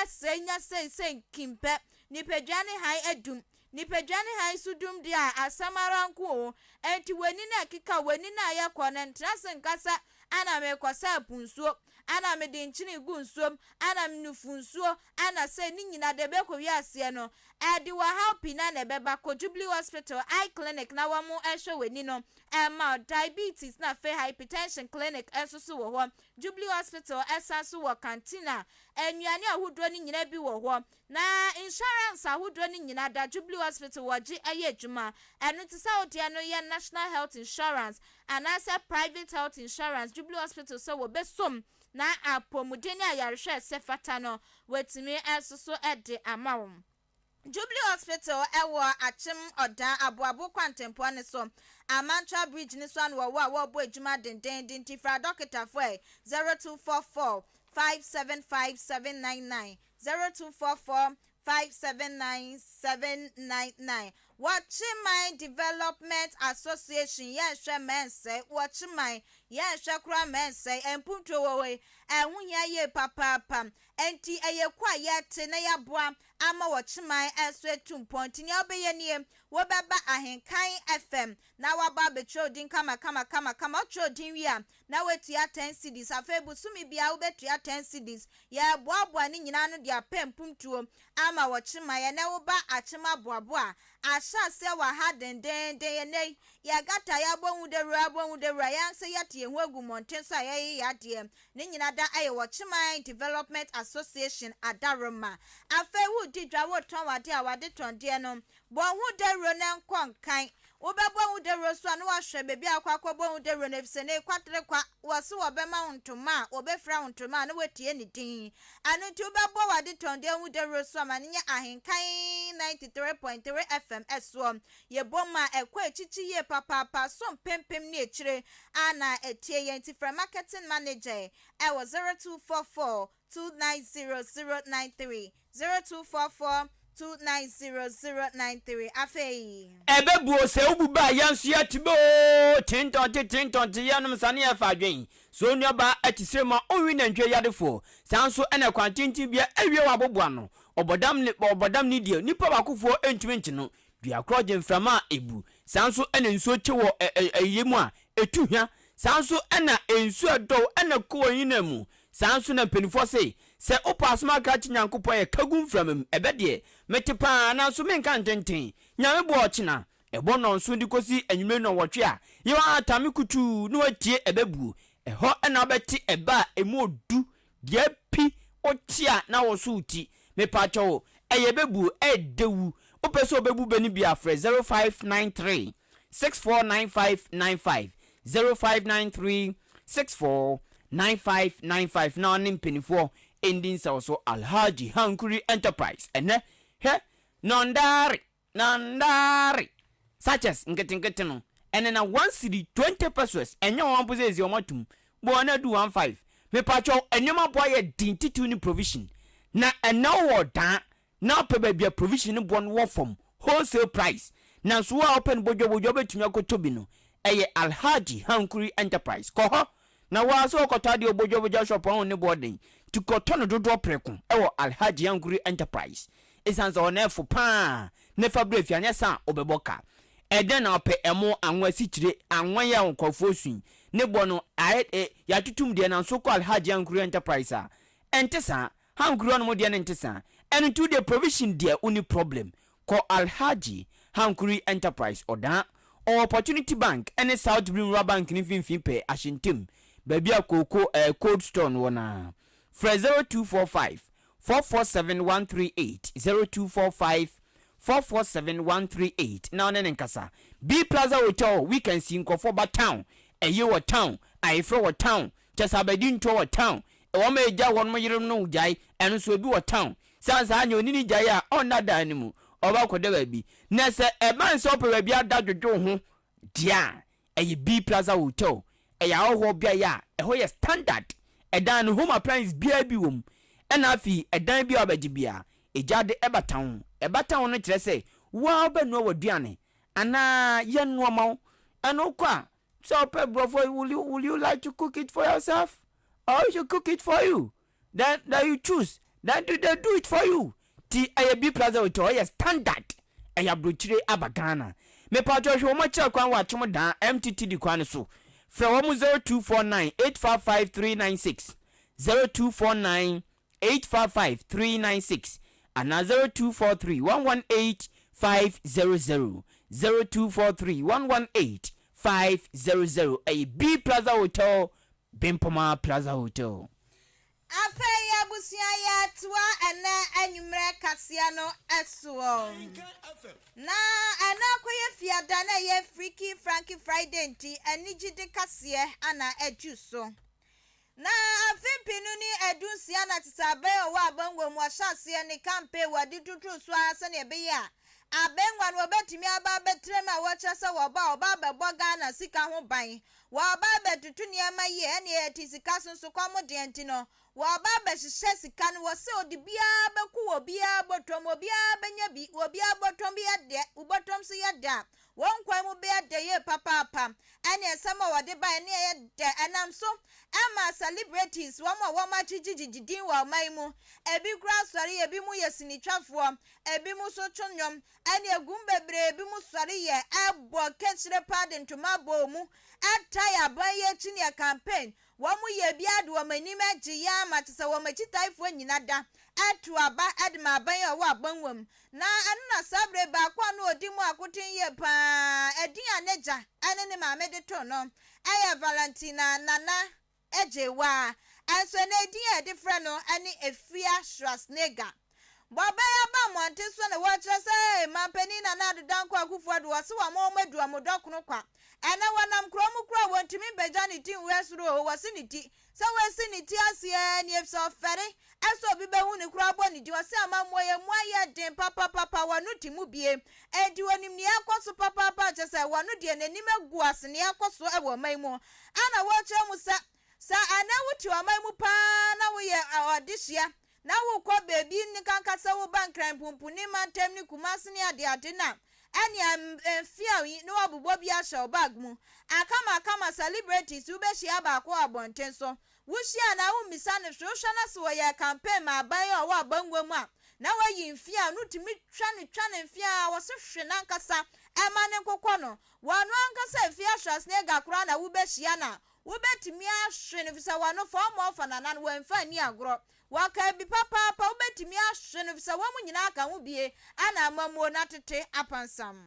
sɛe nya seisei nkimpɛ. Nipadua ne hann adum. Nipadua ne hann so dum deɛ a, asɛm ara nko o. Enti w'ani no a ɛkeka, w'ani no a ɛyɛ kɔɔ no, ntena ase nka sɛ, Ana merekɔsa apu nsuo, ana mede nkyene regu nsuom, ana menufu nsuo, ana sei, ne nyinaa deɛ ɛbɛkɔwie aseɛ no, ɛde ɔhaw pii no ara na ɛbɛba. Kɔ Jubilee Hospital Eye Clinic na wɔnhwɛ w'ani no mma wo. Diabetes na afei Hypertension Clinic nso so wɔ hɔ. Jubilee Hospital san nso wɔ canteen a nnuane ahodoɔ no nyinaa bi wɔ hɔ. Na insurance ahodoɔ no nyinaa da Jubilee Hospital wɔgye yɛ adwuma. Ɛno nti sɛ wo deɛ no yɛ National Health Insurance anaasɛ Private Health Insurance, Jubilee Hospital sɛ wɔbɛsom na apɔmuden ne ayarehwɛ a ɛsɛ fata no wɔatumi nso so de ama wo. Jubilee Hospital wɔ Akyem Ɔda Aboabo kwantempɔn no so, Amantra Bridge no so ano wɔwɔ a wɔrebɔ adwuma dendeenden nti frɛ adɔkotafoɔ ɛ, 0244 575 799, 0244 579 799. Wɔkyeman Development Association yɛnhwɛ mɛnsɛe, Wɔkyeman yɛnhwɛ koraa mɛnsɛe, mpuntuo wɔ hɔ yi, ɛho hia yie papaapa. Enti ɛyɛ kuo a yɛte na yɛaboa ama Wɔkyeman nso atu mpɔn. Nti nea wobɛyɛ nie, wobɛba Ahenkan FM na woaba abɛtwerɛ wo din kamakamakamakama. Wotwerɛ wo din wie a, na woatua ten cedis. Afei bosome biara wobɛtua ten cedis. Yɛreboaboa ne nyinaa ano de apɛ mpuntuo ama Wɔkyeman. Ɛnnɛ woba Akyem Aboaboa a, ahyɛ aseɛ wɔ ha dendeenden. Ɛnnɛ yi, yɛgata, yɛabɔ ho dawuro, abɔ ho dawuro a, yɛn ankasa yɛate yɛn ho agu mmɔnten so a yɛreyɛ yɛn adeɛ. Ne nyina da yɛ Wɔkyeman Development Association adaworoma. Afei woredi dwa, woretɔn w'adeɛ a, w'adetɔndeɛ no, bɔ ho dawuro na nkɔ nkan. Wobɛbɔ ho dawuro nso a, na woahwɛ baabi a wokɔ akɔbɔ ho dawuro no, efisɛ nnɛ yi kwaterekwa, wɔse wɔbɛma wo ntoma a, wɔbɛfira wo ntoma a, na woatie ne din. Ɛno nti wobɛbɔ w'adetɔndeɛ ho dawuro so a, ma no nyɛ Ahenkan 93.3 FM soɔ. Yɛbom a, ɛkɔ akyikyi yie papaapa, so mpempem ne akyire a na ɛtie yɛn nti frɛ marketing manager ɛwɔ 0244 290 093, 0244 290 093. Afei. Ɛbɛbu o sɛ wobu bɛ a yɛn nso yɛte bɛ oo Tentɔnte tentɔnte yɛnom sa ne yɛfa adwen So onuabaa ɛte sɛ ma onwi nantwie yadefoɔ Saa nso ɛna kwan tenten bia ɛwie wɔ aboboano Ɔbɔdam ne ɔbɔdam ne deɛ nipa baakofoɔ ntumi nte no Dua korɔ gye mframa a ebu. Saa nso na nsuo kye wɔ ɛyɛ mu a, ɛtu hwa. Saa nso na nsuo a ɛdɔw na ɛkɔ wɔ nyina mu. Saa nso na mpaninfoɔ se, sɛ wopɛ asɛm aka akyerɛ Nyankopɔn yɛ ka gu mframa mu. Ɛbɛ deɛ, mete paa nanso menka ntenten. Nyame boa ɔkyena, ɛbɔ nnɔnson de kɔsi anwummere nnɔnwɔtwe a, yɛ w'ahatame kutuu na woatie ɛbɛ buo. Ɛhɔ na wobɛte ɛbɛ a ɛmu ɔdu Deɛ pi wo te a na wo so wo ti. Mepakyɛw ɛyɛ bɛ buo ɛɛdɛ wu. Wo pɛ sɛ ɔbɛbu bɛ no bi a frɛ 0593 649595 0593 649595 na ɔne mpaninfoɔ ndi nsawɔso Alhaji Hankuri Enterprise ɛnɛ hwɛ Nɔndaare Nandare sachets nketenkete no ɛnena one cedi 20 pesewas ɛnyɛ wɔn mpo sɛ esi wɔn atum bɔ wɔn adu one five mepakyɛw nneɛma boɔ ayɛ den titiriw ne provision na ɛnɛ wowɔ ɔdaa na wopɛ baabi a provision no boɔ no wɔ fam wholesale price nanso wo a wopɛ no bodwabodwa wobɛtumi akɔtɔ bi no ɛyɛ Alhaji Hankuri Enterprise kɔ hɔ Na wo ara sɛ wokɔtɔ adeɛ wɔ Bodwa Bodwa shop a wo ne boɔ den nti kɔtɔ no dodoɔ prɛko wɔ Alhaji Yankuri Enterprise ɛsiane sɛ hɔ no ɛfo paa na fa brɛ fie anyɛ saa a wobɛbɔ ka. Ɛdɛn na wopɛ? Ɛmo, anwa, asikyire, anwa yi a nkurɔfoɔ su yi, ne bɔ no ayɛ ɛ, yɛatotom deɛ nanso wokɔ Alhaji Ankuri Enterprise a, ɛnte saa. Hankuri hɔnom deɛ no nte saa. Ɛno nti wodeɛ provision deɛ wonni problem. Kɔ Alhaji Hankuri Enterprise, Ɔdaa. Ɔwɔ Opportunity Bank ne South Brim Rural Bank no mfimfini pɛɛ, Ahyɛntam, baabi a kooko ɛɛ cold store no wɔ no ara. Frɛ 0245 447 138, 0245 447 138 na wo ne no nkasa. B Plaza Hotel, weekends yi nkurɔfoɔ ba town, ayie wɔ town, ayeforɔ wɔ town, kyɛ sɛ abadintoɔ wɔ town, wɔn a ɛgya wɔn yerenom no gyae, ɛno nso ebi wɔ town. Sane saa nea ɔne no gyae a, ɔnna dan no mu, ɔba akɔda baabi. Na sɛ ɛba no sɛ wopɛ baabi ada dwodwo wo ho deɛ a, ɛyɛ B Plaza Hotel. Ɛyɛ ahɔhoɔ beaeɛ a ɛhɔ yɛ standard. Ɛdan no, home appliance biara bi wɔ mu. Ɛna afei, ɛdan biara a wobɛgye biara, egya de ɛbata ho. Ɛbata ho no kyerɛ sɛ, wo ara wobɛnoa w'aduane anaa yɛnnoa ma wo. Ɛno wokɔ a, sɛ wopɛ borɔfo, will you, will you like to cook it for yourself or we should cook it for you? Then then you choose then do they do it for you ti ɛyɛ B plaza hotel ɛyɛ standard ɛyɛ abrokyire aba Ghana mepatwɔ hwɛ wɔn akyira kwan wɔ akyem daa MTTD kwan no so frɛ wɔn 0249 855 396 0249 855 396 anaa 0243 118 500 0243 118 500 ɛyɛ B plaza hotel Bempoma Plaza Hotel. Afei abusua yɛtoa ɛnɛ anwummerɛ kaseɛ no soɔ. Na ɛnɛ akɔyɛ fiada na ɛyɛ Freaky Franky Friday nti anigyede kaseɛ ana adu so. Na afe mpenu ne dunsia na tete abɛn a ɔwɔ abangua mu ɔhyɛ aseɛ ne campaign wɔde tuturu so ara sɛdeɛ ɛbɛyɛ a abangua no wɔbɛtumi aba abɛtrɛ mu a wɔkyerɛ sɛ wɔba a wɔba abɛbɔ Ghana sika ho ban Wɔreba abɛtoto nneɛma yie, ɛnneɛ yɛte sika so nso kɔm deɛ nti no, wɔreba abɛhyehyɛ sika no, wɔse ɔde biara bɛko wɔ obiara bɔtɔm, obiara bɛnya bi, obiara bɔtɔm yɛ dɛ, wo bɔtɔm nso yɛ dɛ a, wɔn nkwan mu bɛyɛ dɛ yie papaapa, ɛne nsɛm a wɔde baeɛ ne ɛyɛ dɛ, ɛnam so ɛma celebrities, wɔn a wɔn agyegye din wɔ ɔman yi mu, ebi koraa sɔre, ebi mo yɛ sinitwafoɔ, ebi mo nso to nnwom, Ɛne agum bebree bi mu sɔre yɛ ɛbɔ kɛkyerɛ paa de ntoma bɔɔ mu ɛtae aban yi akyi neɛ campaign wɔn yɛ biara de wɔn anim ɛgye yɛ ama kyesɛ wɔn akyitaefoɔ nyina da ɛto aba ɛde ma aban yi a ɔwɔ abangua mu na ɛno na saa bere baako a na ɔdi mu akoten yie paa ɛdin a n'agya ɛne ne maame de too no ɛyɛ Valentina Nana Agyewaa, nso ɛnnɛ edin a yɛde frɛ no ne Afia Schwarzenegger. Bɔ bɛyɛ aba mmɔnten so na wɔrekyerɛ sɛ ee, Manpanin Nana Addo Dankwa Akufo-Addo wɔse wɔama wɔn adu wɔn dɔ kono kwa. Ɛnnɛ wɔnam kuro mu koraa a wɔntumi mpagya ne ti nhwɛ soro oo, wɔse ne ti sɛ wɔasi ne ti ase aa nie efisɛ ɔfɛre sɛ obi bɛhu no koraa bɔ ne din. Ɔse amammuo yɛ mu ayɛ den papapapa, wɔno te mu bie enti wɔnim nea ɛrekɔ so papaapa kyerɛ sɛ wɔno deɛ n'anim agu ase nea ɛrekɔ so wɔ ɔman yi mu. Ana wɔkyerɛ mu sɛ, sɛ ɛnnɛ wote ɔman mu paa na woyɛ ɔdehyeɛ na wokɔ baabi nkanka sɛ woba Nkran Pumpuni mantam ne Kumasi ne adeade no a, ɛnea mfeaw yi na wɔabobɔ bi ahyɛ wo bag mu. Akamakama celebrities wobɛhyia baako wɔ abɔnten so. Wohyia no a wommisa no hwee, wohwɛ no sɛ wɔyɛɛ campaign ma aban a ɔwɔ abangua mu a, na wayi mfeaw no wotumi twa no twa no mfeaw a wɔse hwe no ankasa ɛma no nkokɔ no. Wɔno ankasa efi Schwarzenegger koraa na wubehyia no a, wubetumi ahwe no efisɛ wɔno fa ɔma ɔfa nana no wɔmfa nni agorɔ. Wɔkaa bi papaapa, wubetumi ahwe no efisɛ wɔn nyinaa ka ho bie ana amammuo no atete apansam.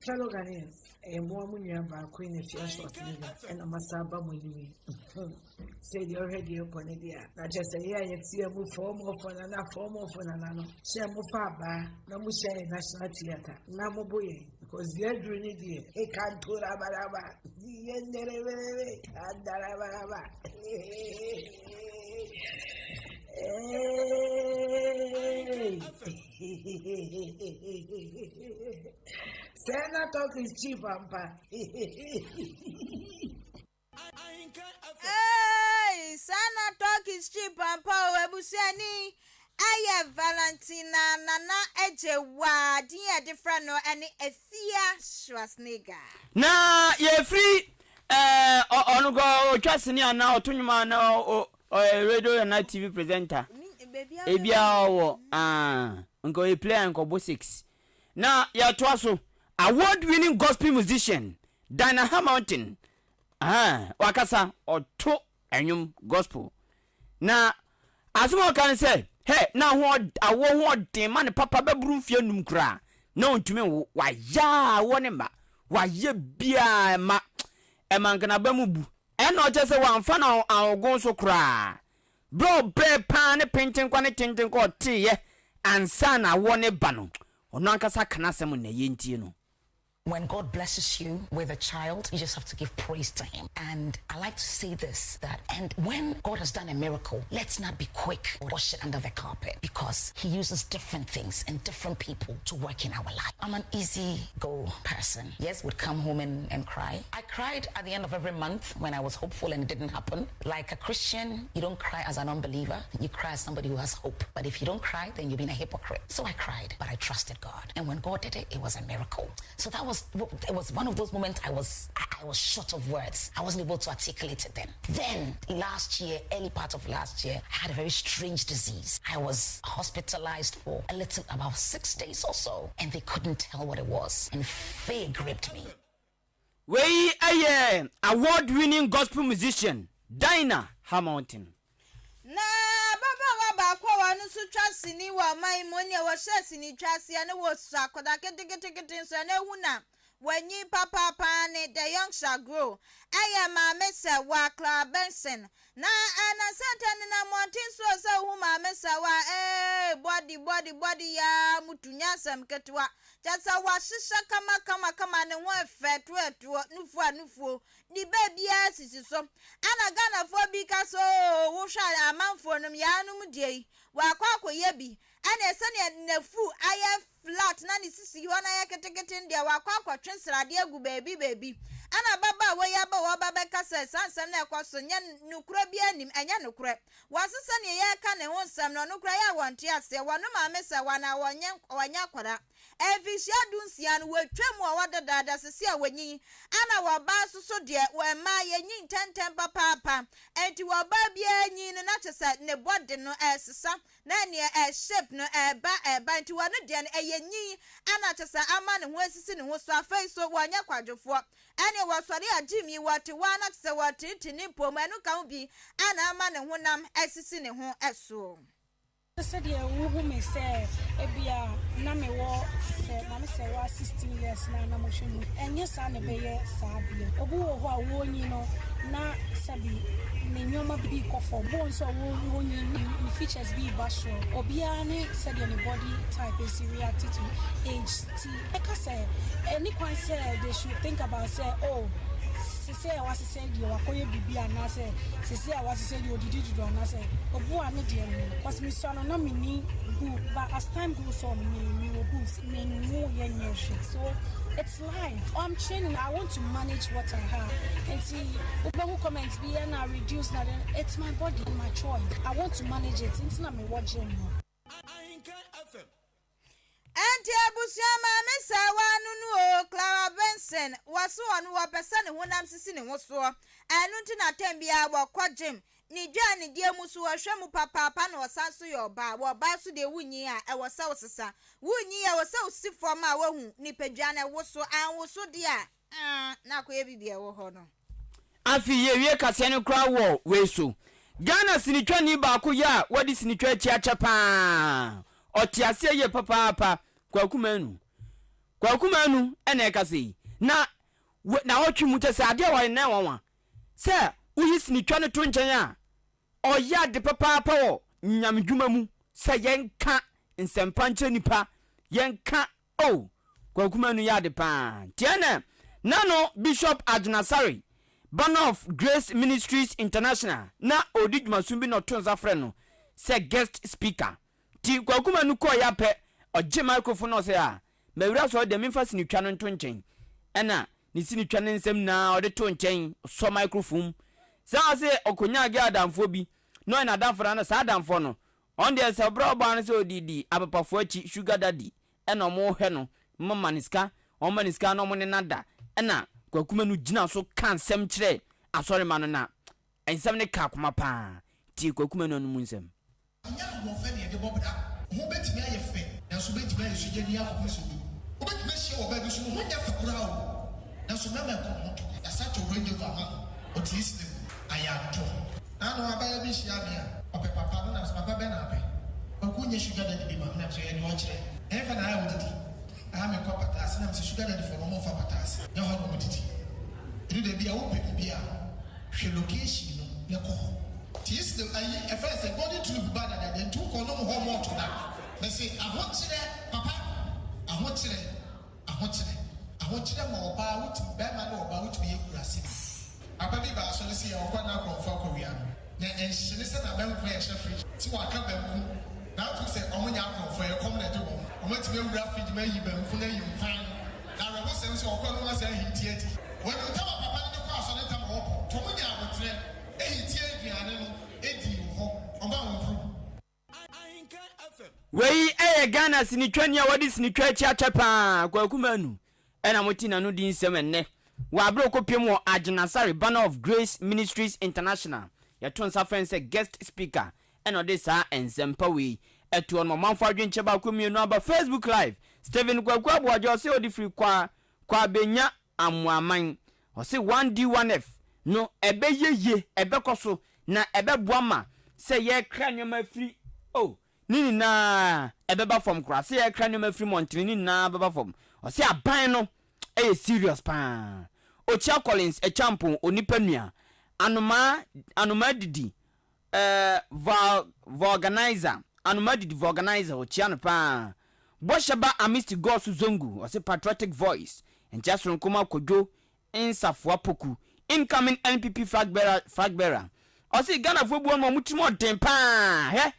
Fellow Ghanaians, ɛyɛ mo ara mo nua baa Queen Afia Schwarzenegger ɛna masa aba mo anim yi. Sei deɛ ɔhwɛ deɛ ɛkɔ ne deɛ a, na kyerɛ sɛ yɛ a yɛteɛ mu fɔɔ mo ɔfɔ nana fɔɔ mo ɔfɔ nana no, hyɛ mo fa abaa na mo hyɛ yɛn National Theatre na mo bo yɛn. Because deɛ aduru ne deɛ, ekanto rabaraba, yendereberebe, andarabaraba. Sɛ na talk is cheap ampa. Eeii saa na talk is cheap ampa o abusuani ɛyɛ Valentina Nana Agyewaa din a yɛde frɛ no ɛne Afia Schwarzenegger. Na yɛfiri ɛɛ ɔno kɔ ɔtwa sini anaa ɔto nnwom anaa ɔyɛ radio anaa TV presenter ebia ɔwɔ aa nka ɔyɛ player nka ɔbɔ six na yɛtoa so. Award winning gospel musician Dinah Hamilton, ahaa, wakasa, ɔto nnwom gospel. Na asɛm a ɔka ne sɛ, hɛ, na ho awoɔ ho ɔden ma ne papa bɛboro mfeɛ num koraa, na ɔntumi nwo, wayɛ a awoɔ ne mma, wayɛ biara ɛma, ɛma nka n'aba mu bu. Ɛna ɔkyerɛ sɛ wamfa no ahogo so koraa. Berɛ a ɔbrɛɛ paa ne pentenkwa ne tentenkwa a ɔteeɛ ansa na awoɔ no reba no, ɔno ankasa ka n'asɛm nnɛ, yɛntie no. When God blesses you with a child, you just have to give praise to Him. And I like to say this that, and when God has done a miracle, let's not be quick to wash it under the carpet because He uses different things and different people to work in our life. I'm an easy go person. Yes, would come home and, and cry. I cried at the end of every month when I was hopeful and it didn't happen. Like a Christian, you don't cry as an unbeliever, you cry as somebody who has hope. But if you don't cry, then you're being a hypocrite. So I cried, but I trusted God. And when God did it, it was a miracle. So that was it was one of those moments I was I, I was short of words. I wasn't able to articulate it then. Then last year, early part of last year, I had a very strange disease. I was hospitalized for a little about six days or so, and they couldn't tell what it was. And fear gripped me. Wei yɛ award winning gospel musician Dinah Hamilton. Na ababaawa baako a ɔno nso twa sini wɔ ɔman yi mu, nea wɔhyɛɛ sinitwa aseɛ no wɔsua akwadaa ketekete nso ɛno ehu na wanyin papaapa ne The Young Shall Grow ɛyɛ Maame Sɛwa Clara Benson na ɛna sɛntɛ nenam mmɔnten soɔ sɛ wohu Maame Sɛwa ee body body body yaa mutu nyɛ asɛm ketewa kyɛ sɛ wahyehyɛ kama kama kama ne ho ɛfɛ toɛtoɔ nufuo a nufuo ne baabiara sisi so ɛna Ghanafoɔ bi ka so oo wohwɛ amanfoɔ nom yaanom deɛ yi wakɔ akɔyɛ bi ɛna sɛnea n'afu ayɛ flat na ne sisi hɔ na ayɛ ketekete deɛ wakɔ akɔtwe sradeɛ agu baabi baabi ɛna ababaawa yi aba wɔba bɛka sɛ saa nsɛm no ɛkɔ so nyɛ nokorɛ bi anim ɛnyɛ nokorɛ wɔse sɛnea yɛreka ne ho nsɛm no ɔno koraa yɛ a wɔnte aseɛ wɔno maame sɛ wɔna wɔnyɛ wɔnyɛ akwadaa mfihyia 16 no wɔatwa mu a wɔdadaada sisi a wɔnyin ana wɔbaa nso so deɛ wɔmmaa yɛnyin ntɛntɛm papaapa nti wɔbaa biara nyin no na kyerɛ sɛ ne bɔde no ɛsesa na neɛ ɛ shape no ɛba ɛba nti wɔno deɛ no ɛyɛ nyin ana kyerɛ sɛ ama ne ho asisi ne ho so afei so wɔnyɛ kwadwofoɔ ɛne wɔsɔre a gym yi wɔte hɔ a na kyerɛ sɛ wɔtenetene ne mpom ɛno ka ho bi ana ama ne honam asisi ne ho ɛsoɔ. Sɛdeɛ wohu me sɛ ebia na mewɔ sɛ maame sɛ wa 16 years na na mohwɛ mu ɛnyɛ saa na ɛbɛyɛ saa bio. Obi wɔ hɔ a wɔnyi no na sɛbi ne nneɛma bi kɔ fam, obi wɔ nso a wɔnyi ne features bi ba soro. Obiara ne sɛdeɛ ne body type esi react to age ti ɛka sɛ ɛni kwan sɛ they should think about sɛ, oh, sese a wasesɛ deɛ wakɔyɛ biribi anaasɛ sese a wasesɛ deɛ odidi dodo anaasɛ obu a ne deɛ no cause mesua no na menni boob, but as time goes on me me wɔ boobs me nwo yɛ nyɛ hwee. So it's life. I'm training. I want to manage what I have. Nti wobɛhu comment bi ɛna reduce na then it's my body, my choice. I want to manage it nti na mewɔ gym no. Ɛnti abusua maame sɛwa no no o Clara Benson wɔso ɔno wɔpɛ sɛ ne honam sisi ne ho soɔ ɛno nti na tɛm biara wɔkɔ gym ne dwa ne deɛ mu so wɔhwɛ mu papaapa na ɔsan so yɛ ɔbaa wɔ ɔbaa so deɛ wunyi a ɛwɔ sɛ wosesa wunyi a ɛwɔ sɛ wosi fam a wohu nipadua no ɛwo so anwo so deɛ a na akɔyɛ bibi ɛwɔ hɔ no. Afei yɛwie kaseɛ no koraa wɔ wei so. Ghana sinitwani baako yɛ a wɔde sinitwa akyi akyɛ paa ɔte aseɛ yie papaapa Kwaku Manu. Kwaku Manu ɛna ɛkasa yi na na ɔtwe mu kyɛ sɛ adeɛ a wɔyɛ nan wanwa sɛ woyi sinitwa no to nkyɛn a ɔyɛ ade papaapa wɔ nyamedwuma mu sɛ yɛnka nsɛmpa nkyerɛ nipa yɛnka o Kwaku Manu yɛ ade paa tiɛ na nano Bishop Agyinasare Banner of Grace Ministries International na ɔdi dwumaso bi na ɔto nsa frɛ no sɛ guest speaker nti Kwaku Manu kɔɔ yɛ apɛ ɔgye microphone na ɔsɛ a mawura sɛ ɔdeɛ memfa sinitwa no nto nkyɛn ɛna ne sinitwa ne nsɛm nyinaa ɔde to nkyɛn sɔ microphone sɛ ɔsɛ ɔkɔnya agye adamfoɔ bi na ɔyɛ n'adamfo no saa adamfoɔ no ɔn deɛ sɛ ɔbrɛ ɔbaa no sɛ ɔdidi apapafoɔ akyi sugar daddy ɛna ɔmo hwɛ no mama ne sika ɔma ne sika na ɔmo ne nada ɛna Kwaku Manu gyina so ka nsɛm kyerɛ asɔrema no na nsɛm ne ka akoma paa tie Kwaku Manu no mu nsɛm. Nyɛ ahoɔfɛ ne yɛde bɔ bra. Ho bɛtumi ayɛ fɛ nanso bɛtumi ayɛ sogyani akɔpɛ so bi. Wobɛtumi ahyia wɔ baa bi so, ne ho nyɛ fɛ koraa o, nanso mmarima ɛkɔ ne ho ntɔkwa. Yɛasa kyɛw Range Rover ama no, ɔte Eastleigh mu. Ayɛ adom. Naano abaayewa bi hyiaa me a, ɔpɛ papa no, na mese papa bɛn na apɛ? Kwaku nyɛ sugar daddy bi ma me, na mese ɔyɛ deɛ ɔkyerɛ. Ɛhefa na ayɛ a wodidi? Aha mekɔ pata ase, na mese sugar daddy foɔ no ɔmo mfa pata ase, nyɛ hɔ na ɔmo didi. Ɛdu da bi a wopɛ biribi a, hwɛ location no na kɔ hɔ. Nti Eastleigh ayi, ɛfrɛ no sɛ Golden Tulip ba dadaada, nti wokɔ nom hɔ malt da. Mese ahokyerɛ papa ahokyerɛ ahokyerɛ ahokyerɛ ma ɔbaa wotumi bɛɛma ne ɔbaa wotumi yɛ kurase bi. Papa bi ba asɔre se ɔkɔ na akorɔmfo akɔwia no na ɛnhye ne sɛ na bɛnko a ɛhyɛ fridge ti waka banku na wotum sɛ ɔmo nyɛ akorɔmfo ɛyɛ kɔm na ɛde wɔn ɔmo atumi awura fridge mu ayi banku no ayi nkwan no na awerɛhosɛm sɛ ɔkɔ no wɔn asan ahinti adi wɔnim tam a papa no de kɔ asɔre ntam a ɔpɔ nti ɔmo nya aboterɛ ɛhinti aduane no ɛdii wɔ hɔ ɔmaa wɔn mfurum. Wei yɛ Ghana sinitwani a wadi sinitwa akyi akyɛ paa, Kwaku Manu ɛna mote n'ano di nsɛm ɛnnɛ wɔ abere ɔkɔpiem wɔ Agyinasare Banner of Grace Ministries International. Yɛto nsa frɛ no sɛ guest speaker ɛna ɔde saa nsɛmpa wei ɛto hɔ nom. Ɔmanfoɔ adwenkyɛ baako mmienu aba Facebook live. Stephen Kwaku Aboagye ɔse ɔde firi Kwa Kwabenya Amoaman. Ɔse 1D1F no ɛbɛyɛ yie, ɛbɛkɔ so na ɛbɛboa ma sɛ yɛrekra nneɛma afiri oh ne nyinaa ɛbɛba fam koraa. Sɛ yɛrekra nneɛma afiri mmɔntene ne nyinaa bɛba fam. Ɔse aban no yɛ serious paa. Okyia Collins Acheampong Onipa Nua, Anomaa Anomaa Didi Eh Val Vulcanizer Anoma didi Vulcanizer ɔkyia no paa Bɔhyɛ ba Amisti Gɔɔso Zongo ɔse patriotic voice Nkyɛ soronko ma Kwadwo Nsafoa Poku Incoming NPP flag bearer flag bearer Ɔse Ghanafoɔ bi wɔ nom a ɔmo tirim ɔden paa Hwɛ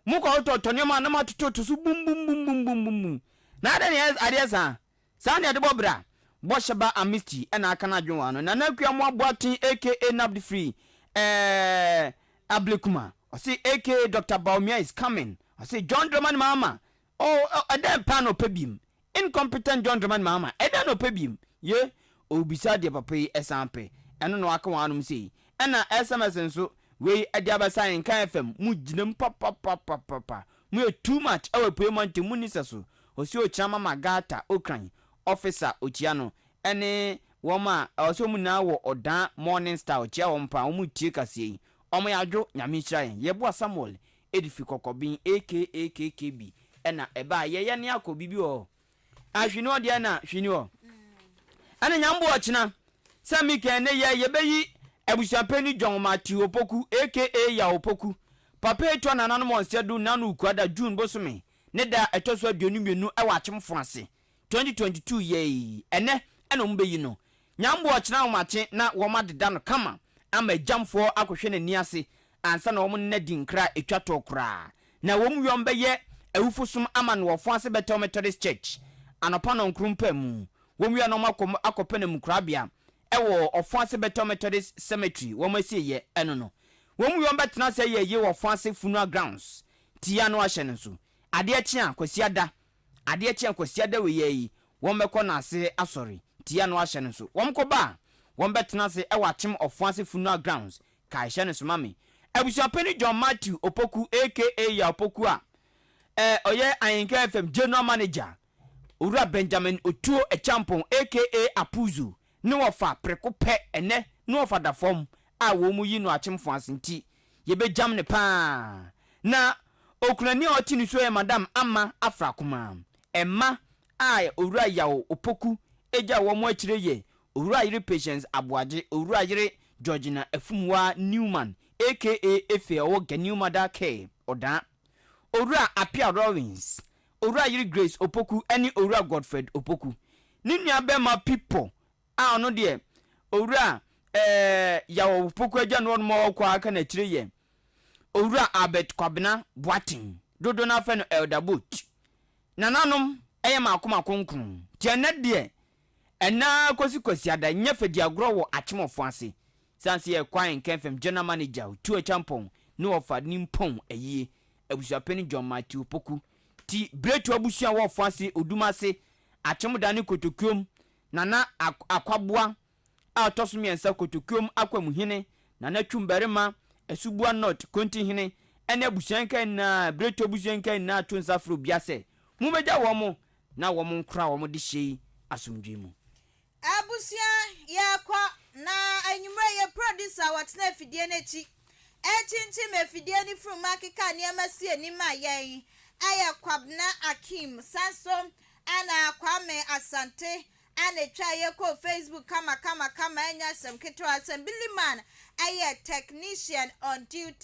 mo kɔ totɔtɔ nneɛma a na mo atototo so bum bum bum bum bum bum Na adɛn na adeɛ saa Saa na yɛde bɔ bra. Bɔhyɛ ba Amisti na aka n'adwene wɔ ano. Nana Akua Amoah Boateng aka Nabd firi eh, Ablekuma. Ɔse aka Doctor Bawumia is coming. Ɔse John Dramani Mahama oh, oh, ɛdɛn paa na ɔpɛ biem? Incompetent John Dramani Mahama, ɛdɛn na ɔpɛ biem? Ye, ɔrebisa deɛ papa yi san pɛ. Ɛno na waka wɔn anom sei. Ɛna SMS nso, wei ɛde abɛsa Nka FM, mo gyina mu papapapapapa. Mo yɛ too much ɛwɔ Apuei Mantam, mo nni sɛso. Ɔsi Okyena Mama Gata Okran Officer Okyia no ɛne wɔn a ɛwɔ sɛ wɔn nyinaa wɔ Ɔdaa Morning Star Okyia wɔn paa wɔn retie kaseɛ yi wɔn yɛ adwo Nyame nhyira yɛn Yɛboa Samuel Edifi Kɔkɔben aka KKB ɛna ɛbaa yɛyɛ ne akɔ biribi wɔ hɔ a hwini hɔ deɛ na hwini hɔ ɛna Nyame boa ɔkyena sɛ meka ɛnɛ yɛ yɛbɛyi Abusuapanin John Matthew Opoku aka Yaw Opoku Papa Etua Nananom Ɔnsɛ do Nanu Kuada June bosome ne da a ɛtɔ so 22 wɔ Akyemfo ase, 2022 yɛ yi, ɛnɛ na wɔn bɛyi no. Nyamboa ɔkyena ahomakye na wɔn adeda no kama ama agyamfoɔ akɔhwɛ n'ani ase ansa na wɔn ne no adi nkra a ɛtwa toɔ koraa. Na wɔn wie wɔn bɛyɛ awufosom ama no wɔ Ɔfoase Bethel Methodist Church anɔpa nɔnkron mpaemu. Wɔn wie a na wɔn akɔ akɔpɛ no amukorabea wɔ Ɔfoase Bethel Methodist Cemetery wɔn asieeɛ ɛno no. Wɔn wie wɔn bɛtena ase ayɛ ayie wɔ Ɔfoase Funeral Grounds Tia no ahyɛ no nso. Adeɛ kye a, Kwasiada, adeɛ kye a, Kwasiada wei ara yi, wɔbɛkɔ Naase asɔre. Tia no ahyɛ no nso. Wɔkɔba a, wɔbɛtena ase wɔ Akyem Ɔfoase Funeral Grounds. Kae hyɛ no nso ma me. Abusuapanin John Matthew Opoku aka Yaw Opoku a ɔyɛ Ahenka FM General Manager, Owura Benjamin Otuo Acheampong aka Apuzo ne wɔfa preko pɛ ɛnɛ ne wɔfa da fam a wɔn yi no akyemfo ase nti yɛbɛgyam no paa. Na okunani a ɔte ne suo yɛ Madam Ama Afrakoma. Mma a Owura Yaw Opoku gya wɔn akyire yɛ Owura yere Patience Aboagye, Owura yere Georgina Afumwaa Newman aka Efe a ɔwɔ Ganiw Mother Care, Ɔdaa, Owura Appiah Rawlings, Owura yere Grace Opoku ne Owura Godfred Opoku. Ne nua bɛma Pipo a ɔno deɛ Owura eh, Yaw Opoku agya no ɔnom a ɔkɔ aka n'akyire yɛ Owura Albert Kwabena Boateng, dodoɔ no ara frɛ no Elder Boat. Nananom yɛ mako mako nkron, nti ɛnnɛ deɛ ɛnnɛ ara kɔsi Kwasiada nyɛ fɛdiagorɔ wɔ Akyemɔfo ase. Sane sɛ yɛkɔ Ahenka FM General Manager Otuo Acheampong ne wɔfa Nimpɔn ayie Abusuapanin John Matthew Opoku ti Biretu abusua wɔ Ɔfoase, Odumase, Akyemda ne Kotokuom, Nana Akwaboa a ɔtɔ so mmiɛnsa, Kotokuom Akwamuhene, Nana Twum Barima, Asubua North Kontihene ne abusua nkae nyinaa, Biretu abusua nkae nyinaa to nsa frɛ obia sɛ, Mommɛgya wɔn mo. na wɔn nkora wɔn de hyɛ yi asomdwe mu. Abusua, yɛkɔ na anwummerɛ yɛ producer a wɔtena afidie no akyi ɛkyinkyim afidie no firi mu akeka nneɛma si anim a yɛn ɛyɛ Kwabena Akim san so ɛna Kwame Asante ɛna etwa yɛ kɔ Facebook kama kama kama. Ɛnyɛ asɛm ketewa asɛm. Billy Man ɛyɛ technician on duty.